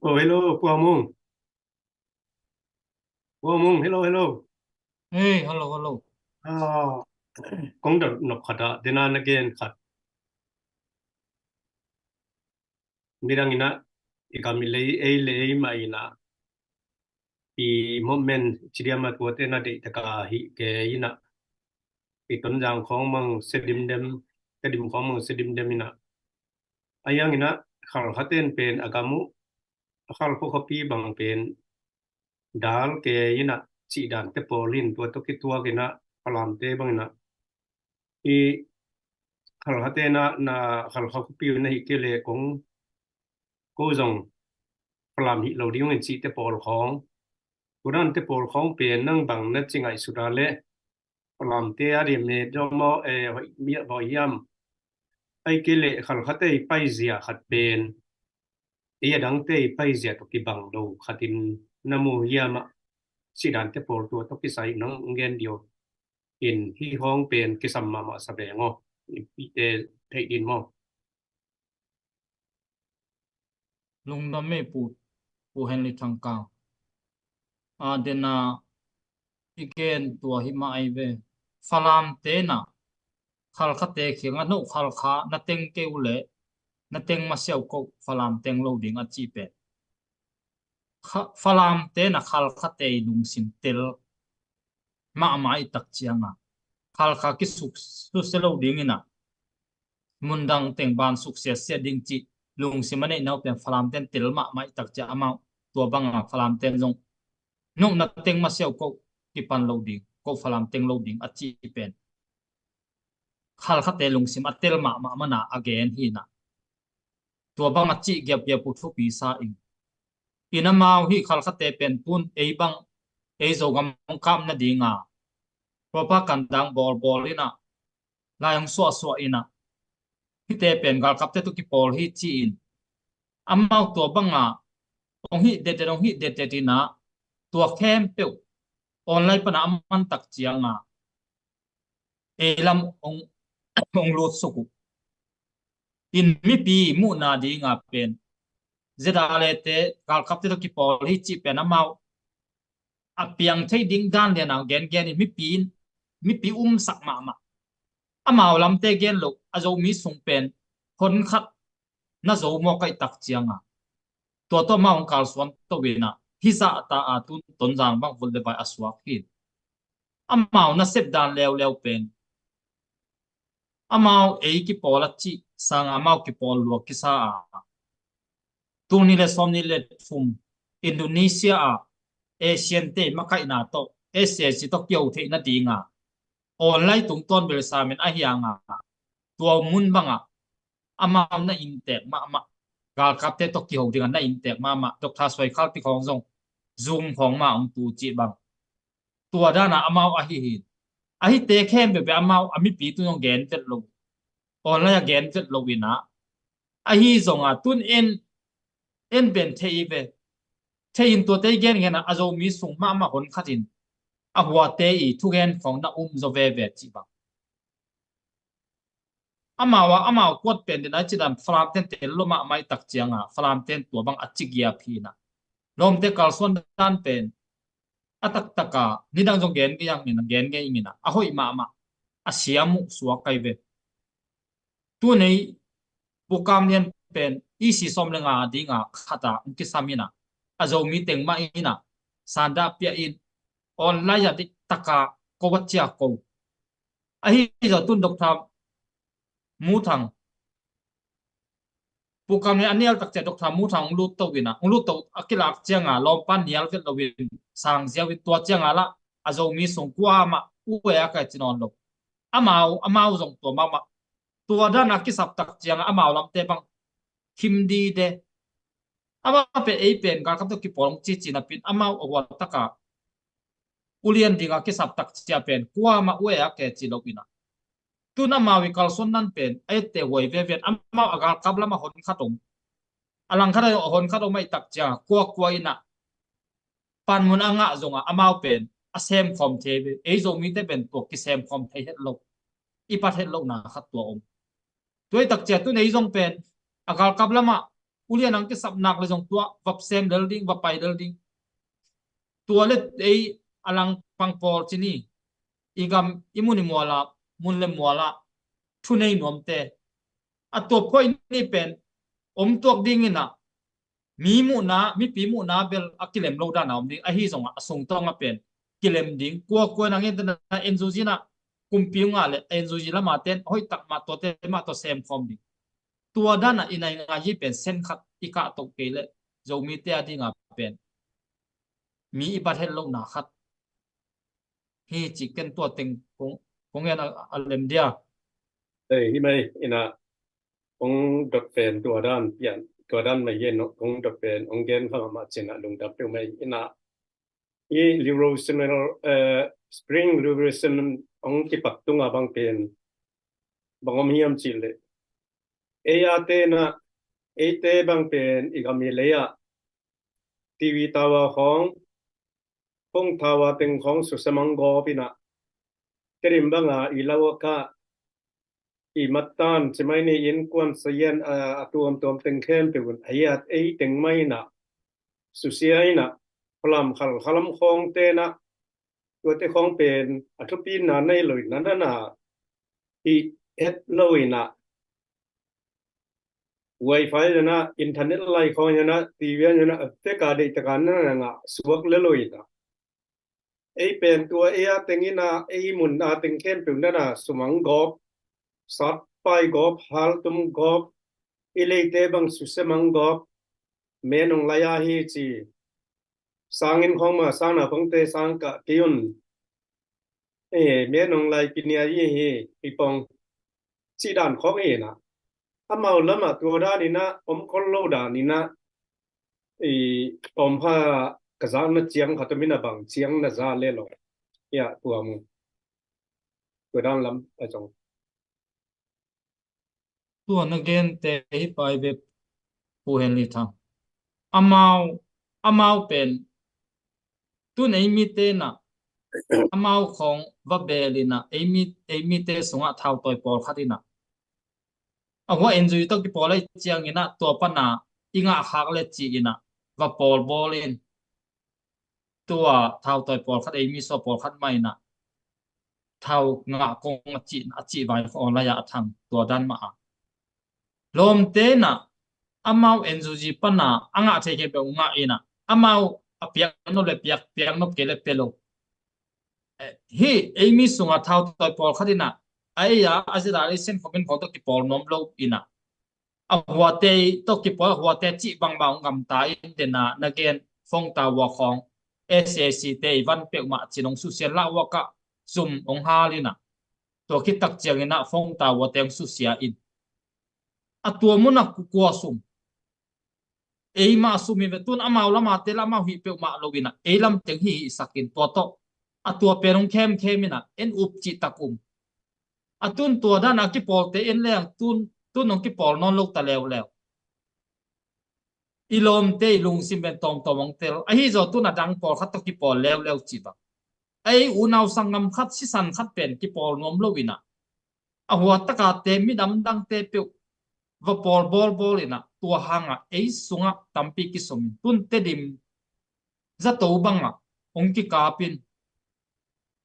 Oh, hello, Pu Hau Mung. Pu Hau Mung, hello, hello. Hey, hello, hello. Ah, kong dot nop khat ah, dena na gen khat. Midang in ah, i gam i lei, ei le ei mah in ah, i movement ci diam a, tuate na deih tak a hih kei in ah, i Tonzang khawng mang sia dimdem, Tedim khawng mang sia dimdem in ah, a hiang in ah, Khalkha ten pen a gam uh, a Khalkha khuapi bang pen dal kei in ah, cih dante pawl in, tua tawh kituak in ah, Falamte bang in ah, i Khalkha te na, na Khalkha khuapi uh na hih kei le kong, ko zong Falam hih lo ding ung in cihte pawl khawng, tua dante pawl khawng pen nang bang na ci ngaihsut a le, Falamte a diam e, dawm aw, eh, hoih mi, hoih hiam? Ahih kei leh Khalkhate i paizia khat pen ei a dangte i paizia tawh kibang lo khatin na mu hiam ah, cih dante pawl tua tawh kisai nong gen dih o. In hih hong pen kisam mahmah sa veng aw. I, i te theih din maw? Lungdam ei Pu, Pu Henry Thangkang. A, dena i gen tua hi mah ahi ve. Falamte na Khalkhate kiangah no Khalkha na teng kei uh leh na teng masiah uh ko, Falam teng lo ding a cih pen. Kha-, Falamte na Khalkhate i lungsim tel mahmah i tak cianga Khalkha kisuk susia lo dingin a, mundang teng ban suksiasia ding cih lungsim a neih nau pen Falamten tel mahmah i tak ciang amau tua banga Falamten zong nopna teng masiah uh ko kipan lo ding, ko Falam teng lo ding a cih pen Khalkhate lungsim a tel mahmah mana a gen hi na. Tua bang a cih giapgiap uh thupi sa ing. In amau hih Khalkhate pen tun ei bang, ei Zogam hong kap nadinga propaganda hong bawlbawl in a, lai hong suahsuah in a, hihte pen galkapte tawh kipawl hi ci-in amau tua banga hong hih detdet, hong hih detdet in a, tua khempeuh online pana a man tak cianga ei lam hong, hong lutsuk uh. In mipi muhna dinga pen ZRA te galkapte tawh kipawl hi cih pen amau a piang thei ding dan liana gengen in mipi in, mipi umsak mahmah. Amau lamte gen lo, a Zomi sung pen hon khat na zo mawk ahih tak cianga tua tawh amau hong kalsuan to in a, hih zahta a tun Tonzang bang vut le vai a suak hi. Amau nasep dan leuleu pen amau ei kipawl a cih sanga amau kipawl lua kisa a, tul nih le sawmnih le thum Indonesia a Asian te makaihna tawh, SAC tawh kiho theih nadinga online tungtawn bel samin a hianga tua mun banga amau na inntek mahmah, galkapte tawh kiho dinga na inntek mahmah, Doctor Suai Khal Pi khawng zong Zoom khawng ma hong tu cih bang. Tua dana amau ahi hi. Ahite khempeuh pen amau a mipi tun hong gen vet lo, online a gen vet lo in a, Ahi zonga tun en, en pen thei i ve. Thei in tuate i gen gen a, a Zomi sung mahmah hon khat in a huate i thugen khong na um zaw veve cih bang. Amau a, amau kuat pen den a ci dan Falam ten tel lo mahmah i tak cianga Falam ten tua bang a ci giap hi na. Lawmte kalsuan dan pen a taktaka nidang zong gen ngei ang ina, gen ngei ing ina, a hoih mahmah, a siam uh suak kai ve. Tunei Pu Kam Lian pen E C sawm le nga dinga khata ong kisam ina, a Zomi teng mah ina, sanda pia in, online a dik taka ko a cia ko. Ahi zaw tun Doctor Mu Thang, Pu Kam Lian a nial tak cia Doctor Mu Thang ong lut to ina, ong lut to a kilak cianga lawmpan nial vet lo in, sang ziau in tua cianga la a Zomi sung kuamah u e a kai ci nawn lo. Amau, amau zong tua mahmah. Tua dan a kisap tak cianga amau lamte bang him dide. Amau pen ei pen galkap tawh kipawl ong cici napin amau a hua taka ulian dinga kisap tak cia pen kuamah u e a ke ci lo ina. Tun amau i kalsuan dan pen a ette huai veven amau a galkap lama hon khat om, a lang khat a hon khat om a i tak cia kuakua ina panmun a ngah zonga amau pen a semkhawm thei ve. Ei Zomite pen tua kisemkhawm thei het lo, i pat het lo na khat tua om. Tua i tak cia tun ei zong pen a galkap lama ulian ang kisap nak le zong tua vap sem lel ding, va pai lel ding. Tua le ei a lang pang pawl ci ni, i gam i mun i muala, mun le muala thunei nuamte a tua point ni pen om tuak ding ina, mi muhna, mipi muhna bel a kilem lo dan a om ding, ahi zonga a sungtawng a pen kilem ding. Kuakua nang en tena en zuzi na kumpi unga le en zuzi lama ten hoih tak mah tuate mah tua semkhawm ding. Tua dan a i nai ngai hi pen sen khat i kah toh kei le Zomite a dinga pen mi i bat het lohna khat hi ci ken tua teng kong, kong en a, a lem dia. Ei, hi mai ina kong dot pen tua dan pian, tua dan mai gen no, kong dot pen ong gen kha mah cina lungdam peuh mai ina. I Revolutionary, eh, Spring Revolution ong kipat tunga bang pen bang om hiam cih leh, ei a tena, eite bang pen i gam i lei ah T V tower khawng, phone tower teng khawng susia mang gawp ina, kerim banga i lau a kah i matan ci mai ni, innkuan sayan a, a tuamtuam teng khempeuh un a hiat ei teng mai ina susia ina, Falam khal, khalam khawng tena, tuate khawng pen a thupina nei lo ina, nana hi het lo ina, wifi ina, internet lai khawng ina, T V ina, a teka deihtaka nana ngah suak le lo ina. Ei pen tua ei a teng ina, ei mun a teng khempeuh nana sumang gawp, satpai gawp, haltum gawp, i leite bang susia mang gawp, menong lai a hi ci. Sangin khawng ma sang na pangte sang kah kei un. Eh, menong lai kinia i hi, i pong. Ci dan khawng ina. Amau lama tua dan ina, om khol lo dan ina. I om pha ka zak na ciang khat om ina bang ciang na za le lo. Ia, tua mu. Tua dan lam a zong. Tua na gente hi pai ve Pu Henry Thang. Amau, amau pen tun ei mite na, amau khawng va bel ina, ei mi, ei mite sungah thautawi pawlkhat ina. A hua en zui tawh kipawl a i ciang ina, tua pana i ngah khak le ci ina, va pawl bawl in. Tua thautawi pawlkhat ei mi sua pawlkhat mah ina, thau ngah kong a cih, a cih vai online a thang tua dan mah a. Lawmte na, amau en zuzi pana, a ngah thei khempeuh ngah ina, amau a piak nop le piak, piak nop kei le pe lo. Eh, hi, ei mi sunga thautawi pawlkhat ina, a ei a, a zeta ei sen khawm in khawng tawh kipawl nuam lo ina. A huate tawh kipawl, a huate cih bangbang hong gamta in dena na gen phone tower khawng S A C te i van peuhmah cin hong susia lah uakah zum hong hal ina. Tua khit tak ciang ina phone tower te hong susia in. A tua muna kukua sum. Eimah sum hi ve tun amau lama te la amau hih peuhmah lo ina. Ei lam teng hih hih sak in tua tawh. A tua pen hong khemkhem ina. En up cih tak um. A tun tua dan a kipawlte en leng tun, tun hong kipawl nawn lo ta leuleu. i lawmte i lungsim pen tawmtawm hong tel. Ahi zong tun a dang pawlkhat tawh kipawl leuleu cih bang. Ei unau sanggam khat, sisan khat pen kipawl nuam lo in ah, a hua takate midam dangte peuh va pawl bawlbawl in ah, tua hangah ei sungah tampi kisum in, tun Tedim zato bangah hong kikapin,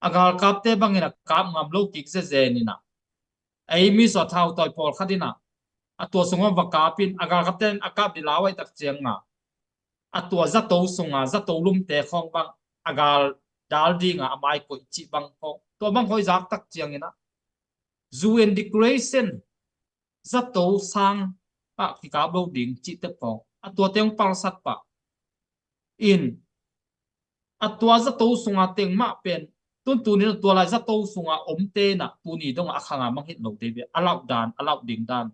a galkapte bangin a kap ngam lo kik zezen in ah, ei mi sua thau tawi pawlkhat in ah, a tua sungah va kapin, a galkapte in a kap di lau ahih tak ciangah, a tua zato sunga zato lumte khawng bang a gal dal dinga a mai koih cih bang khawng, tua bang khawng i zak tak ciangin ah, U N declaration zato sang ah kikap lo ding cihte khawng, a tuate hong palsat pah in, a tua zato sunga teng mah pen, tun tunin a tua lai zato sunga omte in ah tuni dongah a khanga mang hit lo dei ve, a lauh dan, a lauh ding dan.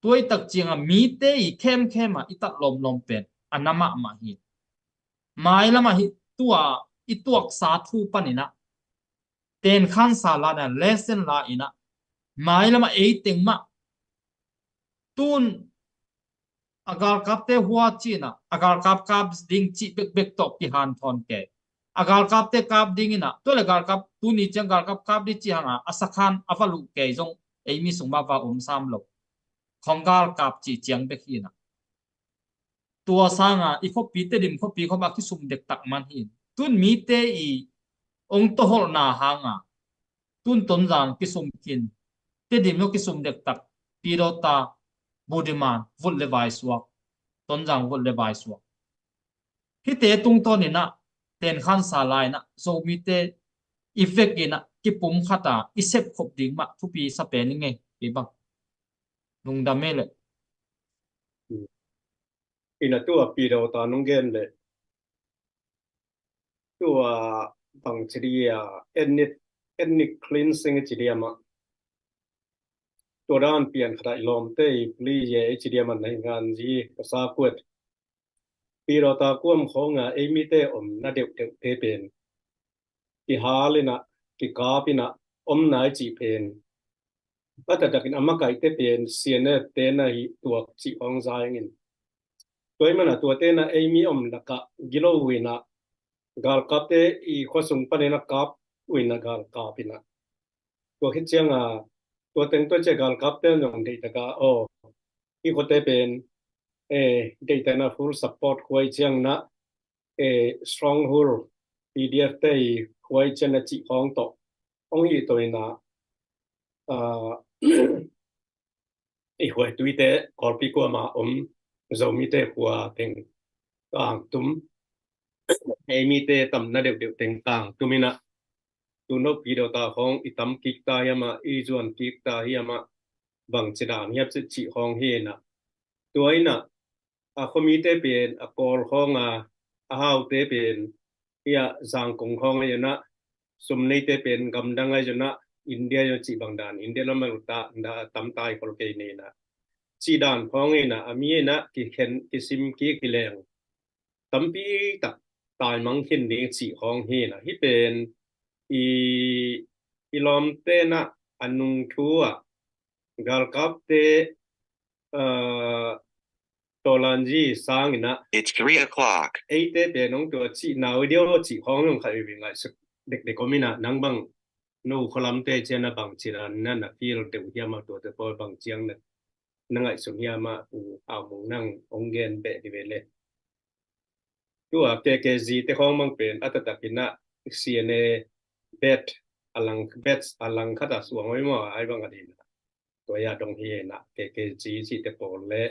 Tua i tak ciangah mite i khemkhem ah i tat lawmlawm pen a na mahmah hi. Mailamah hi, tua i tuaksa thu panin ah, tenkhansa la in ah, lesson la in ah, mailamah ei teng mah tun a galkapte hua cih in ah, a galkap kap ding cih bekbek tawh kihanthawn kei. A galkapte kap ding in ah, tua le galkap, tuni ciang galkap kap ding cih hangah a sakhan a va luh kei zong ei mi sung mah va om sam lo. Khawng galkap cih ciang bek hi in ah, tua sanga i khuapi Tedim khuapi khawng a kisum dektak man hi in. Tun mite i hong toholhna hanga tun Tonzang kisum khin, Tedim lo kisum dektak, Pidawta, Budiman, Vut le Vaisuak, Tonzang Vut le Vaisuak. Hihte tungtawn in ah, tenkhansa la in ah, Zomite i vek in ah kipumkhat a i sepkhop ding mah thupi sa pen i ngei hi bang. Lungdam e le. Ina tua Pidawta nong gen le, tua bang ci dia, ethnic, ethnic cleansing ci dia mah. Tua dan pian khat a i lawmte i pli ye i ci dia mah na hi ngan zi ka sa kuat. Pidawta kuam khawnga ei mite omna deuhdeuhte pen kihal in ah, kikap in ah omna i cih pen, a taktakin a makaihte pen C N F te na hi tuak cih hong za ing in. Tua i mana tuate na ei mi om lakah gilo in ah, galkapte i khuasung panin a kap uh in ah galkap in ah, tua khit cianga tua teng tua cia galkapte zong deih taka, aw, i khuate pen, eh, deih tena full support khuai ciang na, eh, stronghold P D F te i khuai ciang na cih khawng tawh hong hi to in ah, ah, i khuai tuite Kawlpi kuama om Zomite khua teng kang tum, ei mite tamna deuhdeuh teng kang tum in ah, tuno Pidawta khawng i tam kik ta hiam ah, i zuan kik ta hiam ah, bang ci dan hiam cih khawng hi in ah, tua in ah, a khuamite pen a Kawl khawnga, a haute pen, ia Zangkong khawng a i na, sum neite pen gamdang a i na, India i cih bang dan, India lam a ta, da, tam tai khol kei nei na. Cih dan khawng in ah, a mi in ah kikhen, kisim kik kileng tampi tak taimang khin ding cih khawng hi na. Hih pen i, i lawmte na a nung thu ah, galkapte, uh, Tolanji sang in ah, it's three o'clock, eite pen hong tua cih nau i dio cih khawng hong khat i ngaihsut dekdek om in ah, nang bang no khualamte ciang na bang ci dan na na feel deuh hiam ah, tuate pawl bang ciang na, na ngaihsun hiam ah, u Au Mung nang hong gen beh di ve le. Tua K K G te khawng mang pen a taktak in ah C N A bet a lang, bet a lang khat a suang oi maw, ai bang a din. Tua ia dong hi in ah K K G cihte pawl le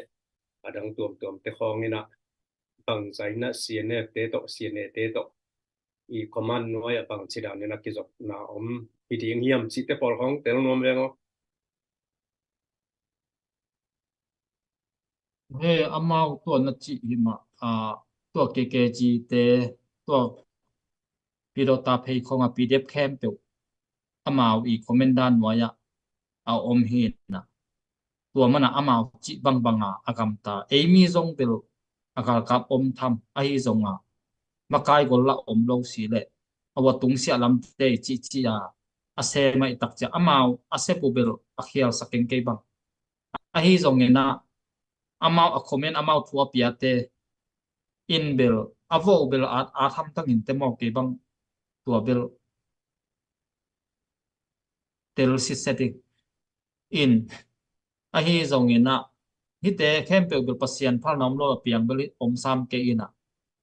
a dang tuamtuamte khawng in ah bangzah in ah C N F te tawh, C N A te tawh i command nuai ah bang ci dan in ah kizopna om hi ding hiam cihte pawl khawng tel nuam veng aw. He, amau tua na cih hi mah, a, tua K K G te, tua Pidawta phei khawng a P D F khempeuh amau i command dan nuai ah a om hi na. Tua mana amau cih bangbang a a gamta, ei mi zong bel a galkap om tham, ahi zong a makai gol lah om lo si leh a va tungsiah lamte i cihcih a a sem a i takciah amau a sep uh bel a khialsak keng kei bang. Ahi zongin ah amau a comment, amau thu a piate in bel a vo bel a, a hamtang in te maw, kei bang tua bel tel sitset in. Ahi zongin ah hihte khempeuh bel Pasian phalna om lo a piang bel om sam kei in ah,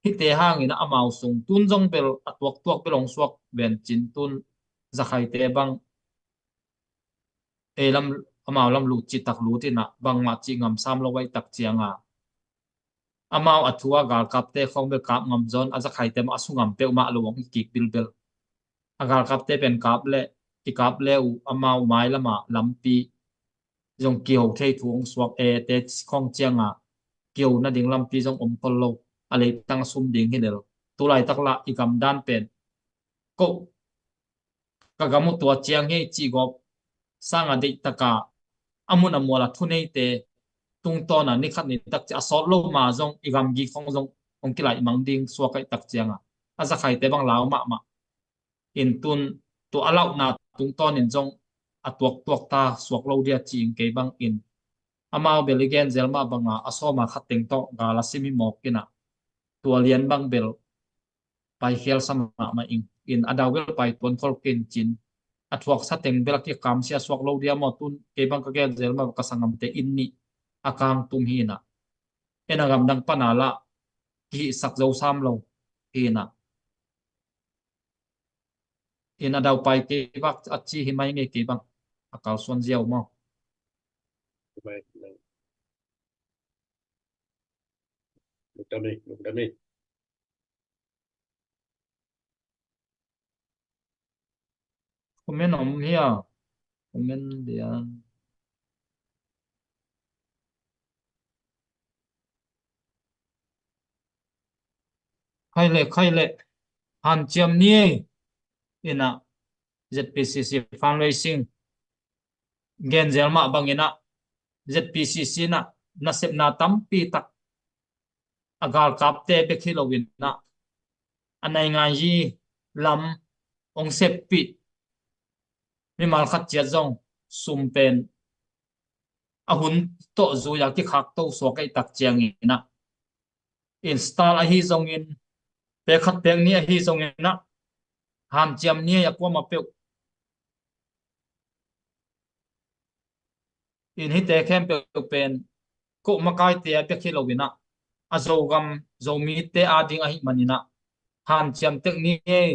hihte hangin ah amau sung tun zong bel a tuaktuak bel hong suak vencin tun Zakhaite bang ei lam, amau lam lut citak lut in ah bangmah cih ngam sam lo ahih tak ciang a, amau a thu a galkapte khawng bel kap ngam zaw in, a Zakhaite mah a su ngam peuhmah lo hong hi kik bilbel. A galkapte pen kap leh, kikap le uh amau mailam ah lampi zong kiho thei thu hong suak e te khawng ciang a, kiho nading lampi zong om khol lo, a leitang a sum ding hi lel. Tu laitak lah i gam dan pen ko ka gam uh tua ciang hi cih gawp sang a deihtak a, a mun a mual a thuneite tungtawn a ni khat ni tak ciang a sawt lo ma zong i gamgi khawng zong hong kilaih mang ding suak ahih tak ciang a, a Zakhaite bang lau mahmah in tun tua a lauhna tungtawn in zong a tuaktuak ta suak lo dia ci-in kei bang in, amau bel i gen zel mah bang a, a sawm a khat teng tawh gal a sim hi mawk in ah, tua lian bang bel paikhial sa mahmah ing in, a dau bel pai tuan khol kei in cin, a thuaksa teng bel a kikamsia suak lo dia maw, tun kei bang ka gen zel mah ka sanggamte inn nih a kangtum hi in ah, en a gamdang pan a lah kihihsak zo sam lo hi in ah, in a dau pai kei bak a ci hi mai ngei, kei bang a kalsuan ziau maw. Mai, mai. Lukdam hi, lukdam hi. Comment om hia? Comment dia. Khai le, khai le. Hanciam ni ei. In ah Z P C C fundraising gen zel mah bang in ah Z P C C in ah nasepna tampi tak a galkapte bek hi lo in ah, a nainganyi lam hong seppih mimal khat ciat zong sum pen a hun tawh zui a kikhak to suak ahih tak ciangin ah, in style ahi zongin, pek khat pek nih ahi zongin ah, hanciam ni ei a kuamah peuh. In hihte khempeuh pen ko makaite a bek hi lo in ah, a Zogam Zomite ading ahih manin ah, hanciam tek ni ei.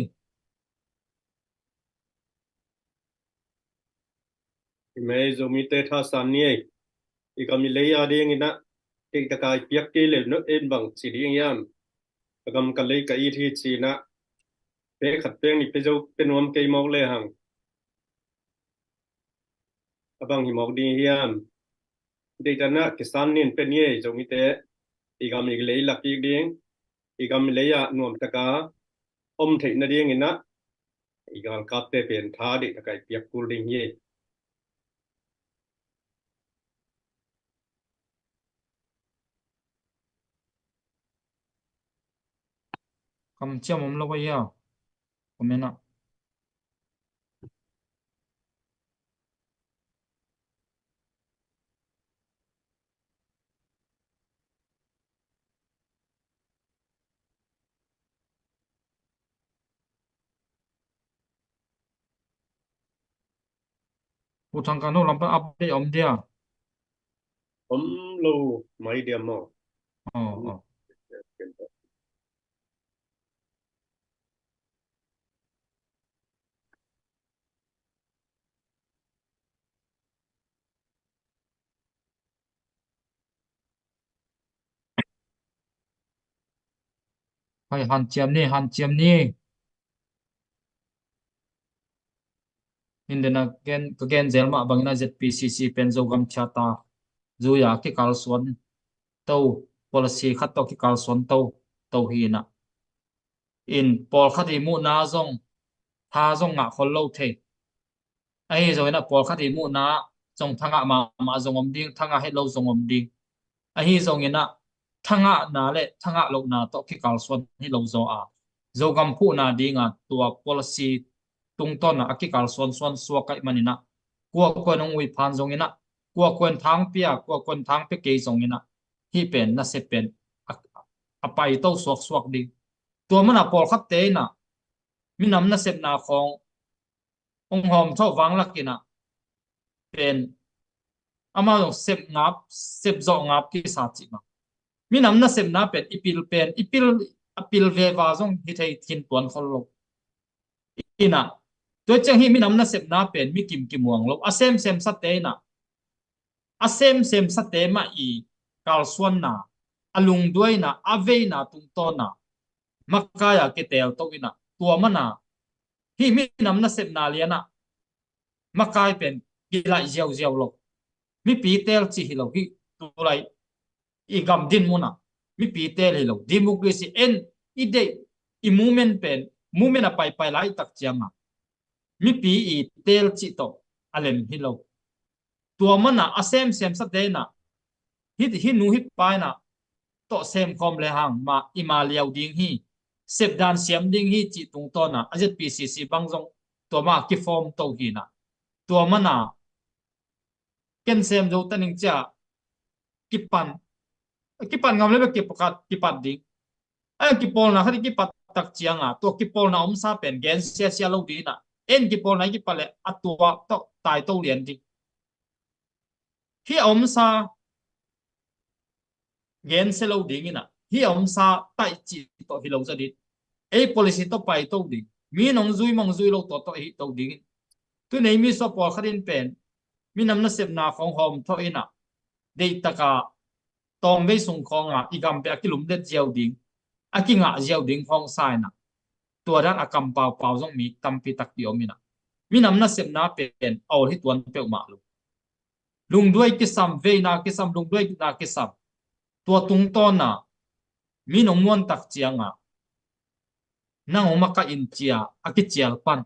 Hi mei, Zomite thasan ni ei. I gam i lei ading in ah, kei taka i piak kei le no en bang ci ding hiam? Ka gam ka lei ka it hi ci in ah, pek khat pek nih pia zo, pia nuam kei mawk le hang, a bang hi mawk ding hiam? Deihtak in ah kisan ni in pia ni ei, Zomite. I gam i lei la kik ding, i gam i lei ah nuam taka om theih nading in ah, i galkapte pen tha deihtak a i piak kul ding hi. Kamciam om lo a hia? Comment ah. Pu Thang Kan ho lam pan update om dia? Om lo mai dia maw? Oh, oh. Hai, hanciam ni, hanciam ni. In dena gen, ka gen zel mah bangin a Z P C C pen Zogam thiata zui a kikalsuan to, policy khat tawh kikalsuan to, to hi in ah. In pawlkhat i muhna zong tha zong ngah khol lo thei. Ahi zongin ah pawlkhat i muhna zong thangah mahmah zong om ding, thangah het lo zong om ding. Ahi zongin ah thangahna le thangah lohna tawh kikalsuan hi lo zaw a, Zogam phuhna dinga tua policy tungtawn ah a kikalsuan suan suak ahih manin ah, kua kua in hong uiphan zongin ah, kua kua in thang pia, kua kua in thang pia kei zongin ah, hih pen nasep pen a, a paito suaksuak ding. Tua mana pawlkhatte inah minam nasepna khawng hong hawm thawh vanglak inah pen amau zong sep ngap, sep zawh ngap kisa cih mah. Minam nasepna pen i pil pen, i pil, a pil veva zong hi thei khin tuan khol lo. Inah, tua ciang hih minam nasepna pen mi kim kimuang lo. A semsem sate inah, a semsem sate mah i kalsuanna, a lungduaina, a veina tungtawna makai a kiteel to inah, tua mana hih minam nasepna lianah makai pen kilaih ziauziau lo. Mipi teel cih hi lo hih tulai i gam din munah mipi teel hi lo. Democracy en i deih i movement pen, movement a paipai lai tak cianga mipi i teel cih tawh a lem hi lo. Tua mana a semsem sate inah hih, hih nu hih pa inah tawh semkhawm le hang mah i ma liau ding hi, sepdan siam ding hi cih tungtawna a Z P C C bang zong tua mah kifawm to hi inah. Tua mana ken sem zo taning cia kipan, kipan ngam le bek kipat, kipat ding. A kipawlna khat i kipat tak cianga tua kipawlna omsa pen gen siasia lo ding inah, en kipawlna i kipat le a tua tawh taito lian ding. Hih a omsa gensia lo ding inah, hih a omsa taih cih tawh hi lo za ding. Ei policy tawh paito ding, mi nong zui mong zui lo tawh tawh hi to ding in. Tu nei mi suah pawlkhat in pen minam nasepna khawng hawm thawh inah, deihtaka tawmvei sung khawnga i gam pen a kilumdet ziau ding, a kingah ziau ding khawng sa inah, tua dan a kam paupau zong mi tampi takpi om inah, minam nasepna pen a ol hi tuan peuhmah lo. Lungduai kisam, veina kisam, lungduaina kisam. Tua tungtawna mi nong muan tak cianga nang hong makaih in cia a kicial pan,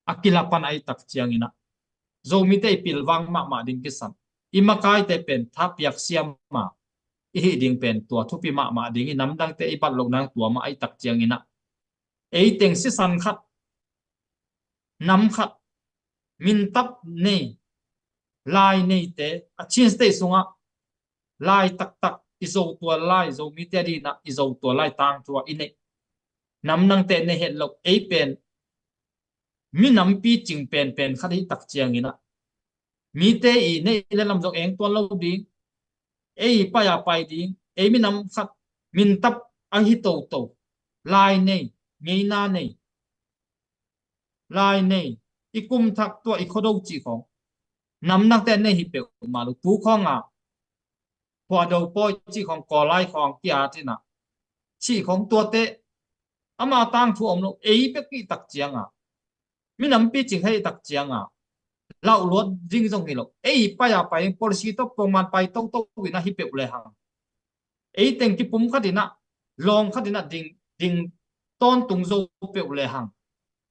a kila pan ahi tak ciang inah, Zomite i pilvang mahmah ding kisam. I makaite pen thapiak siama i hih ding pen tua thupi mahmah ding hi. Namdangte i bat loh nang tua mah ahi tak ciang inah, ei teng sisan khat, nam khat, mintap nei, lai neite, a Chin State sungah lai taktak, i Zo tual lai, Zomite a dinah i Zo tual lai tangthu ah i neih. Namdangte nei het loh, ei pen minam picing penpen khat hi tak ciang inah, mite i neih le lam zong eng tuan lo ding, ei pai a pai ding, ei minam khat mintap a hi toto, lai nei, ngeina nei, lai nei, i kum thak tua i khuado cih khawng namdangte nei hi peuhmah lo. Tu khawnga Khuado pawi cih khawng, Kawllai khawng, ki-at inah cih khawng tuate ama tangthu om lo. Ei bek i tak cianga, minam picing hei tak cianga lauh luat ding zong hi lo. Ei pai a pai, policy tawh pongman pai toto inah hi peuh le hang, ei teng kipum khat inah, lawng khat inah ding, ding tawntung zo peuh le hang,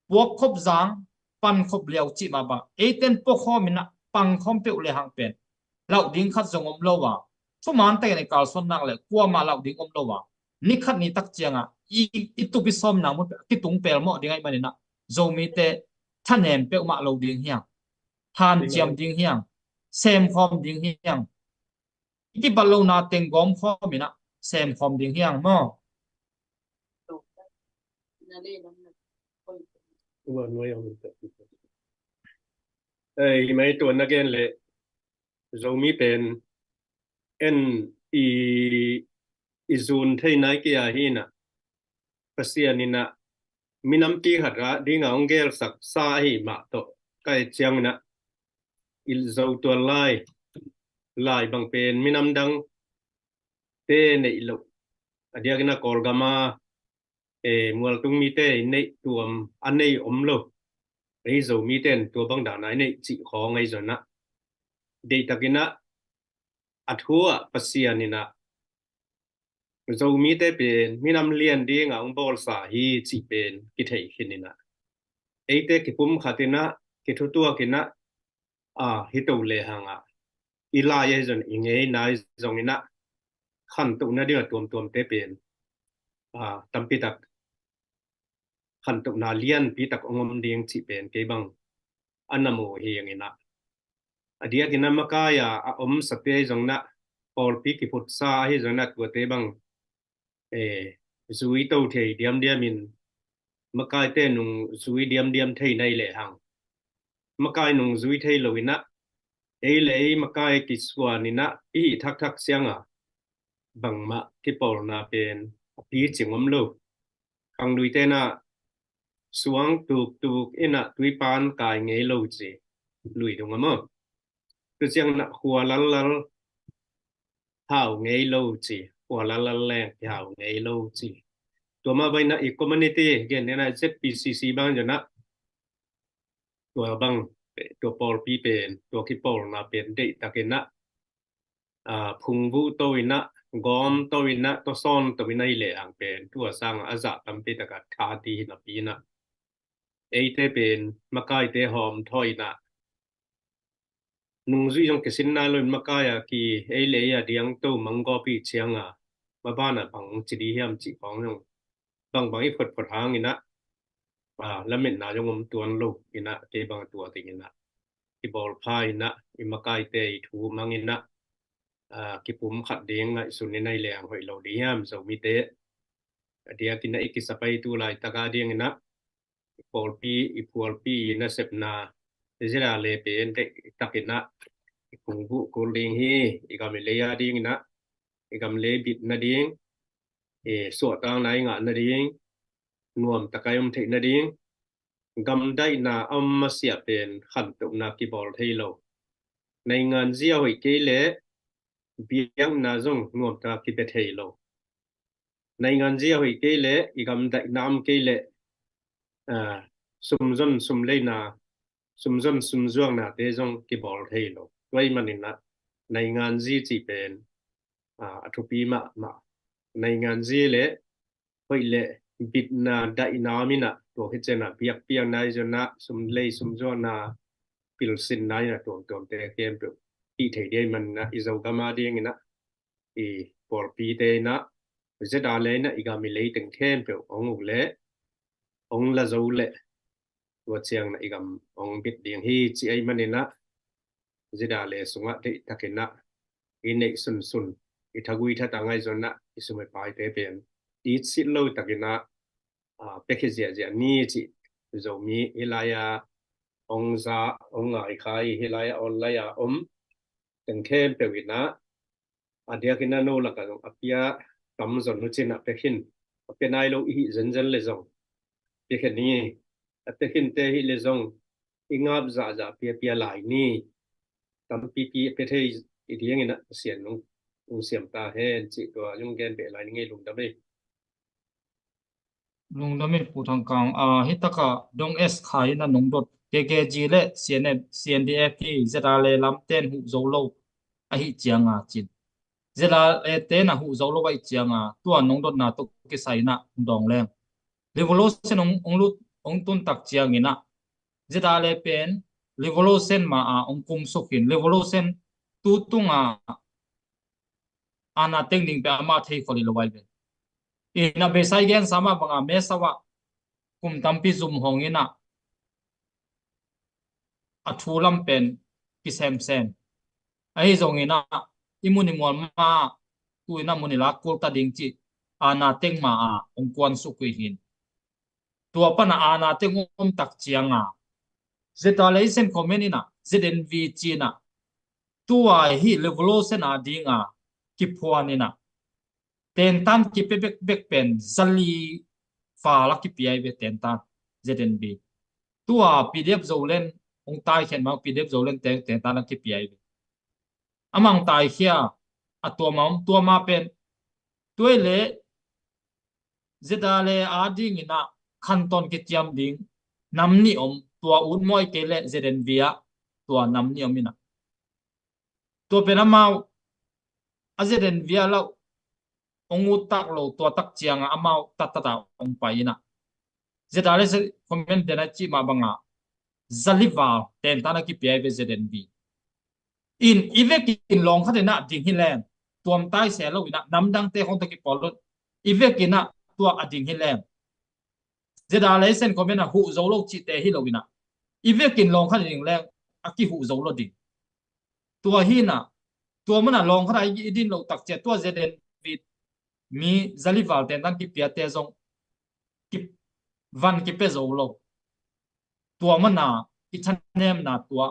puak khop zang, pan khop liau cih mah bang, eiten puak khawm inah pang khawm peuh le hang pen lauh ding khat zong om lo a, thuman takin i kalsuan nak le kuamah lauh ding om lo a, ni khat ni tak cianga i, i tup i sawm nang mun kitung pelmawh ding ahih man inah, Zomite thanem peuhmah lo ding hiang, hanciam ding hiang, semkhawm ding hiang, i kibat lohna teng gawm khawm inah semkhawm ding hiang maw? Ei, mei tuan na gen le Zomi pen en i, i zun thei nai kia hi inah, Pasian inah minampi khat a dinga hong gelsak sa ahi mah tawh ka et ciang inah, i Zo tual lai, lai bang pen minam dangte neih loh, a diakin a Kawlgama, e, mualtung mite i neih tuam a nei om lo. Ei Zomite in tua bang dana i neih cih khawng ahi zong inah, deihtakin ah a thu ah Pasian inah Zomite pen minam lian dinga hong bawlsa hi cih pen kithei khin inah, eite kipum khat inah, kithutuak inah, a, hi to le hang a, i lai ahi zong, i ngei nai zong inah, khantohna dinga tuamtuamte pen, a, tampi tak khantohna lianpi tak hong om ding cih pen kei bang a nam uh hi ang inah, a diakin a makai a, a omsate zong inah, pawlpi kiphutsa ahi zongin ah tuate bang, eh, zui to thei diamdiam in, makaite nung zui diamdiam thei nai lehang, makai nung zui thei lo in ah, ei le ei makai kisuan in ah i hih thakthak ciang a, bangmah kipawlna pen a picing om lo. Khangluite in ah suang tuktuk in ah tuipan kai ngei lo ci, lui dung a maw. Tu ciang in ah khua lallal hau ngei lo ci, khua lallal leng kihau ngei lo ci. Tua mah bang in ah i community gen in ah Z P C C bang zong in ah tua bang, tua pawlpi pen, tua kipawlna pen deihtak in ah, ah, phungvuh to in ah, gawm to in ah, tawsawn to in ah hi lehang pen tua sang a zah tampi tak a tha ti hi napi in ah, eite pen makaite hawm thawi in ah, nungzui zong kisin nai lo in makai a ki, ei le ei a diang to manggawp i ciang a, maban a bang ci di hiam cih khawng zong bangbang i photphot hang in ah, ah, lametna zong om tuan lo in ah, kei bang tua ding in ah, i bawl pha in ah, i makaite i thu mang in ah, ah, kipum khat ding ngaihsun in ah hi lehang hoih lo di hiam, Zomite a diak in ah i kisapai tu laitak a ding in ah, i pawlpi, i phualpi, i nasepna, ZRA le pen deihtak in ah i phungvuh kul ding hi, i gam i lei a ding in ah, i gam lei bit nading, i suahtakna i ngah nading, nuam tak a i om theih nading, gamdaihna a om masiah pen khantohna kibawl thei lo. Nainganzi a hoih kei leh biakna zong nuam tak a kibia thei lo. Nainganzi a hoih kei leh i gamdaihna om kei leh, ah, sumzon sumleina, sumzon sumzuaknate zong kibawl thei lo. Tua ahih manin ah nainganzi cih pen, ah, a thupi mahmah. Nainganzi le hoih le bitna daihna om in ah, tua khit ciang ah biakpiakna i zon ah, sumlei sumzuakna, pilsinna in ah tuamtuamte khempeuh hih thei ding ahih manin ah, i Zogam a ding in ah, i pawlpite in ah, ZRA le in ah, i gam i lei teng khempeuh hong uk leh, hong la zo leh, tua ciang in ah i gam hong bit ding hi cih ahih manin ah, ZRA le sungah deihtak in ah i neih sunsun, i thagui thatang a i zon ah i sum i paite pen i sit lo tak in ah, ah, pia khia ziahziah ni cih Zomi hih lai a hong za, hong ngaikhai, hih lai a online a om teng khempeuh in ah, a diak in ah no lak ah zong a pia tam zon uh cin ah pia khin, a pia nai lo i hih zenzen leh zong pia khin ni, a pia khinte hi leh zong i ngap zahzah pia pia lai ni, tampipi a pia thei i ding in ah Pasian nung, nung siam ta hen cih tua zong gen beh lai ni ngei. Lungdam ei. Lungdam ei Pu Thang Kang. Ah, hih tak ah Dong S Khai in ah nungdot, K K G le C N F, C N D F hi, ZRA le lamten huh zo lo ahih ciang a cin, ZRA le ten ah huh zo lo ahih ciang a, tua nungdotna tawh kisai in ah hong dawng leng, revolution hong, hong lut, hong tun tak ciang in ah, ZRA le pen revolution mah a hong kumsuk in, revolution tu tung a aana teng ding pen amah thei khol hi lo ai ve. In ah Beisai gensa mah bang a Mae Sot ah kum tampi zum hong in ah a thu lam pen kisemsem. Ahi zongin ah i mun i mual mah tu in ah mun i lak kul ta ding cih aana teng mah a hong kuansuk uh hi. Tua pan ah aana teng om tak ciang a, ZRA le i Central Command in ah, Z N V ci in ah, tua hih revolution a ding a kiphuan in ah, tentan kipia bekbek pen zali fa la kipia hi ve tentan, Z N V. Tua P D F Zoland hong taikhia mah, P D F Zoland te tentan la kipia hi ve. Amah hong taikhia, a tua mah, tua mah pen, tua hi leh ZRA le a ding in ah khantawn kiciam ding nam nih om, tua ut mawi kei leh Z N V ah tua nam nih om in ah, tua pen amau a Z N V ah lah hong ut tak lo, tua tak ciang a amau tattat a hong pai in ah, ZRA le Central Command den a cih mah bang a, zali val tentan a kipia hi ve Z N V. In i vekin lawng khat in ah ding hi leng, tuamtai se lo in ah, namdangte khawng tawh kipawl lo in, i vekin ah tua a ding hi leng, ZRA le Central Command ah huh zo lo cihte hi lo in ah, i vekin lawng khat in ding leng a kihuh zo lo ding. Tua hi in ah, Tua mana lawng khat a i din lo tak ciang tua Z N V mi zalival tentan kipiate zong ki van kipia zo lo. Tua mana i thanemna tua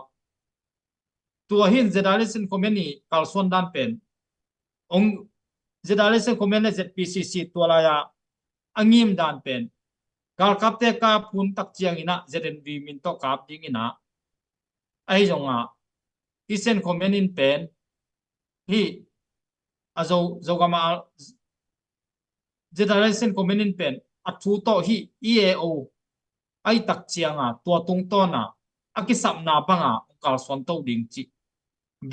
tua hin Z R S N Command i kalsuan dan pen ong Z R S N Command le Z P C C tua lai-a a ngim dan pen galkapte kap hun tak ciangin ah Z N V min tawh kap dingin ah ahi zongah Eastern Command in pen hih a Zo Zogam a Z R S N Command in pen a thu tawh hih E A O ahi tak cianga tua tungtawna a kisapna banga kalsuan to ding cih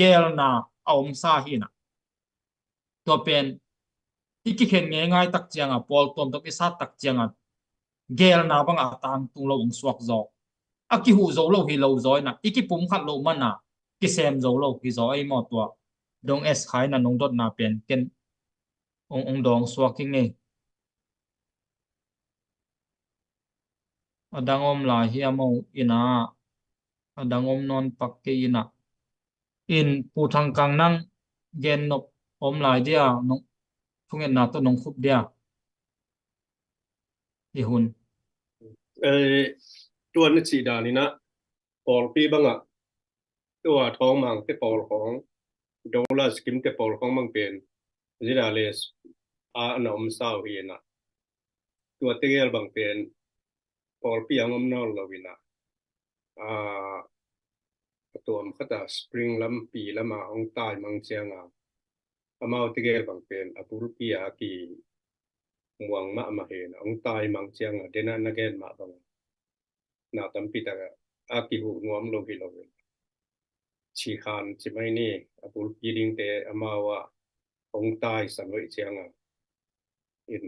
gelna a omsa hinah. Tua pen i kikhen ngeingai tak cianga pawl tuamtuam i sat tak cianga gelna banga a tangtung lo ong suak zaw a kihuh zo lo hi lo zaw inah i kipum khat lo mana kisem zo lo hi zaw ei maw tua dong es khaina nong dotna pen ken ong ong dawng suak hi ngei. A dang om lai hi a mo ina a dang om nawn pak kei ina in Pu Thang Kang nang gen nop om lai dia nong thungetna tawh nong khup dia i hun. Tua na cih dan ina pawlpi bangah tua thawng mang te pawl khawng dola skim te pawl khawng mang pen zidales a na om sau hi ina tua tegel bang pen pawlpi ang om nawn lo ina a tuam khata spring lam pi lama hong tai mang cianga amau tegel bang pen a pulpi a ki muang mahmah hi ina hong tai mang cianga dena na gen mah bang na tampi taka a kihuh nuam lo hi lo hi. Cikhan cimai ni a pulpi dingte amau a hong tai san hoih cianga in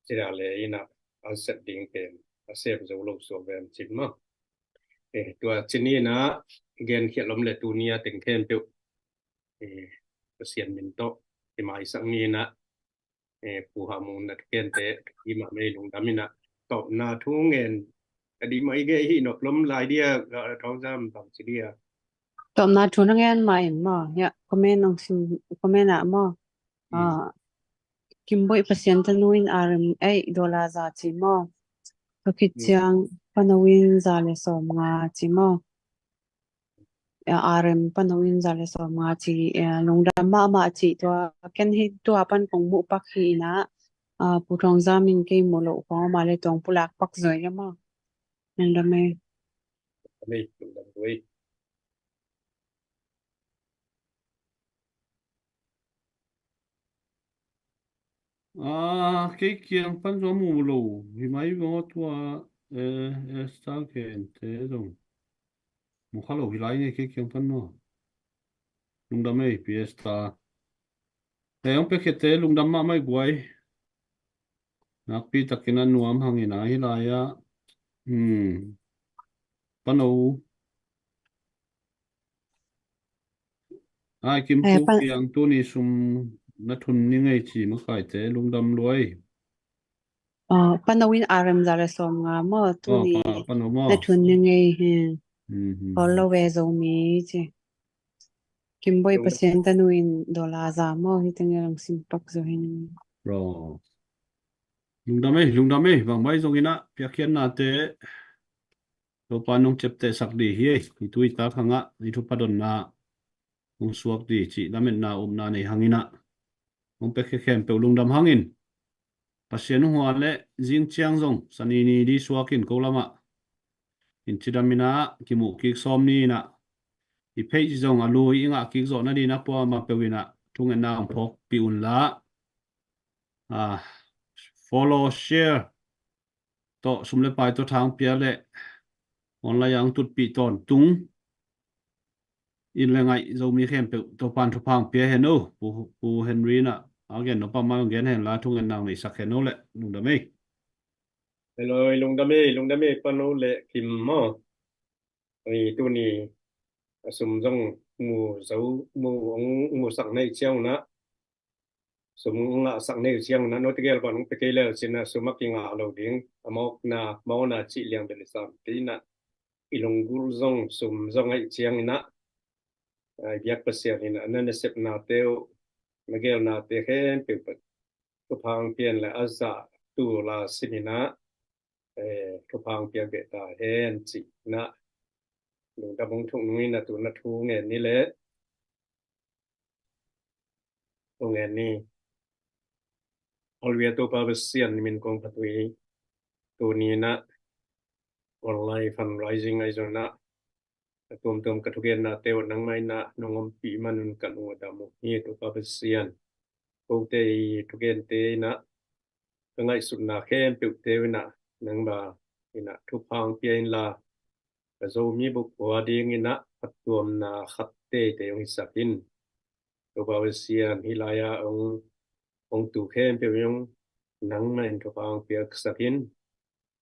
cida le ina an set ding pen a sem zo lo suak ven cin ma. Eh, tua cin ina gen khiat lom le tunia teng khen peuh eh, Pasian min tawh i maisak ni ina eh, Pu Hah Mung na kente i mah mei lungdam ina tawpna thu ngen a di mah i gei hi nop lom lai dia ga thawng zam bang ci dia. Tawpna thu na ngen mah in maw ya comment nong sim comment ah maw. Kimboih Pasian tanu in R M ei dola za ci maw. Tua khit ciang pano in za le sawm nga ci maw. R M pano in za le sawm nga ci lungdam mahmah ci tua ken hi tua pan kong muh pak hi ina Pu Thawng Zam in kei muh loh kong ama le tuang pulak pak zoi le maw. Lungdam ei. Kei kiang pan zong mu lo hi mai maw tua Esther kente zong mu kha lo hi lai ngei kei kiang pan maw. Lungdam ei Pi Esther. Hei hong pekhiate lungdam mahmah ei guai. Nakpi takin a nuam hangin a hi lai-ah pano ai Kimpu kiang tuni sum na thun ni ngei ci makaite lungdam luai. Pano in R M za le sawm nga maw tuni na thun ni ngei hi. Hol lo ve Zomi ci. Kimboih Pasian tanu in dola za maw hi teng a lang simpak zo hi ni. Lungdam ei lungdam ei bang bai zong ina piakkhiatnate Topa nong ciaptehsak di hi ei. I tui tak hangah i thupha donna hong suak di cih lametna upna nei hangin ah hong pekkhia khempeuh lungdam hangin Pasian hong huan le zing ciang zong sanini di suakin ko lamah in cidam inah kimuh kik sawm ni inah i page zong a lui i ngah kik zawh nadin a puama peuh inah thungetna hong phawkpih unla follow share tawh sum le pai tawh thang pia le online ang tutpih tawntung in le ngaih Zomi khempeuh Topan thupha ang pia hen o. Pu Henry na a gen no pa ma gen hen la thungen nang nei sak hen o le lungdam ei. Hello lungdam ei lungdam ei pano le Kim maw. Ni tuni a sum zong mu zo mu ong mu sak nei ciang na sum ngah sak nei ciang na no tegel ban ong pekei lel cin na sum a kingah lo ding a mawkna mawna cih liang bel i sam kei na i lunggulh zong sum zong aih ciang inah eh, biak Pasian in ah na nasepnate uh, na gelnate khempeuh thupha hong pia in la, a zah tu la sin in ah, eh, thupha hong piak beh ta hen cih in ah lungdam hong thuk nung in ah tu in ah thu ngen ni leh. Thu ngen ni. Hallelujah, Topa Pasian na min kong phat uh hi. Tuni in ah online fundraising ahi zongin ah a tuamtuam ka thugennate uh nangmah in ah nong ompih man un ka lung a dam uh hi, Topa Pasian. Kote i thugente in ah ka ngaihsutna khempeuhte uh in ah nangmah in ah thupha hong pia in la, ka Zomi bup uh a ding in ah phattuamna khat teitei hong hisak in. Topa Pasian, hih lai-ah hong, hong tu khempeuh hong nangmah in thupha hong piaksak in.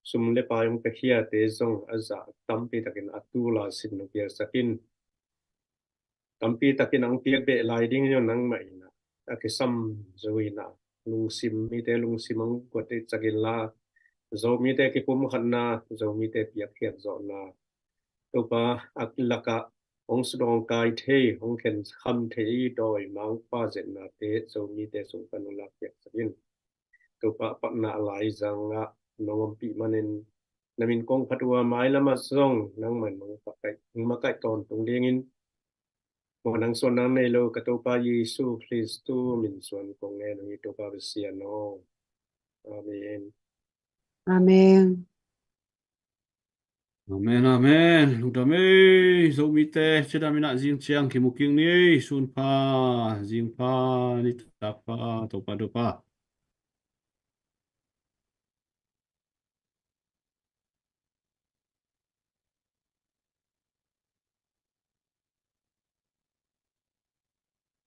Sum le pai hong piakhiate zong a zah tampi takin a tu la sin hong piaksak in. Tampi takin hong piak beh lai ding in nangmah in ah a kisam zo in ah lungsim, mite lungsim hong guat dih sak in la, Zomite kipumkhatna, Zomite piakkhiat zawhna, Topa, a lakah hong sudawngkai thei, hong khenkham thei dawimangpa zetnate Zomite sung pan hong lakpiaksak in. Topa, a patna a laizang ah nong ompih manin na min kong phat uh a, mailam ah zong nangmah in hong makaih, hong makaih tawntung dingin muanang suanang nei lo ka Topa Jesu Khristu min suan kong ngen uh hi, Topa Pasian aw. Amen. Amen. Amen, amen. Lungdam ei, Zomite, cidam in ah zing ciang kimu kik ni ei, sun pha, zing pha, nitak pha, Topa, Topa.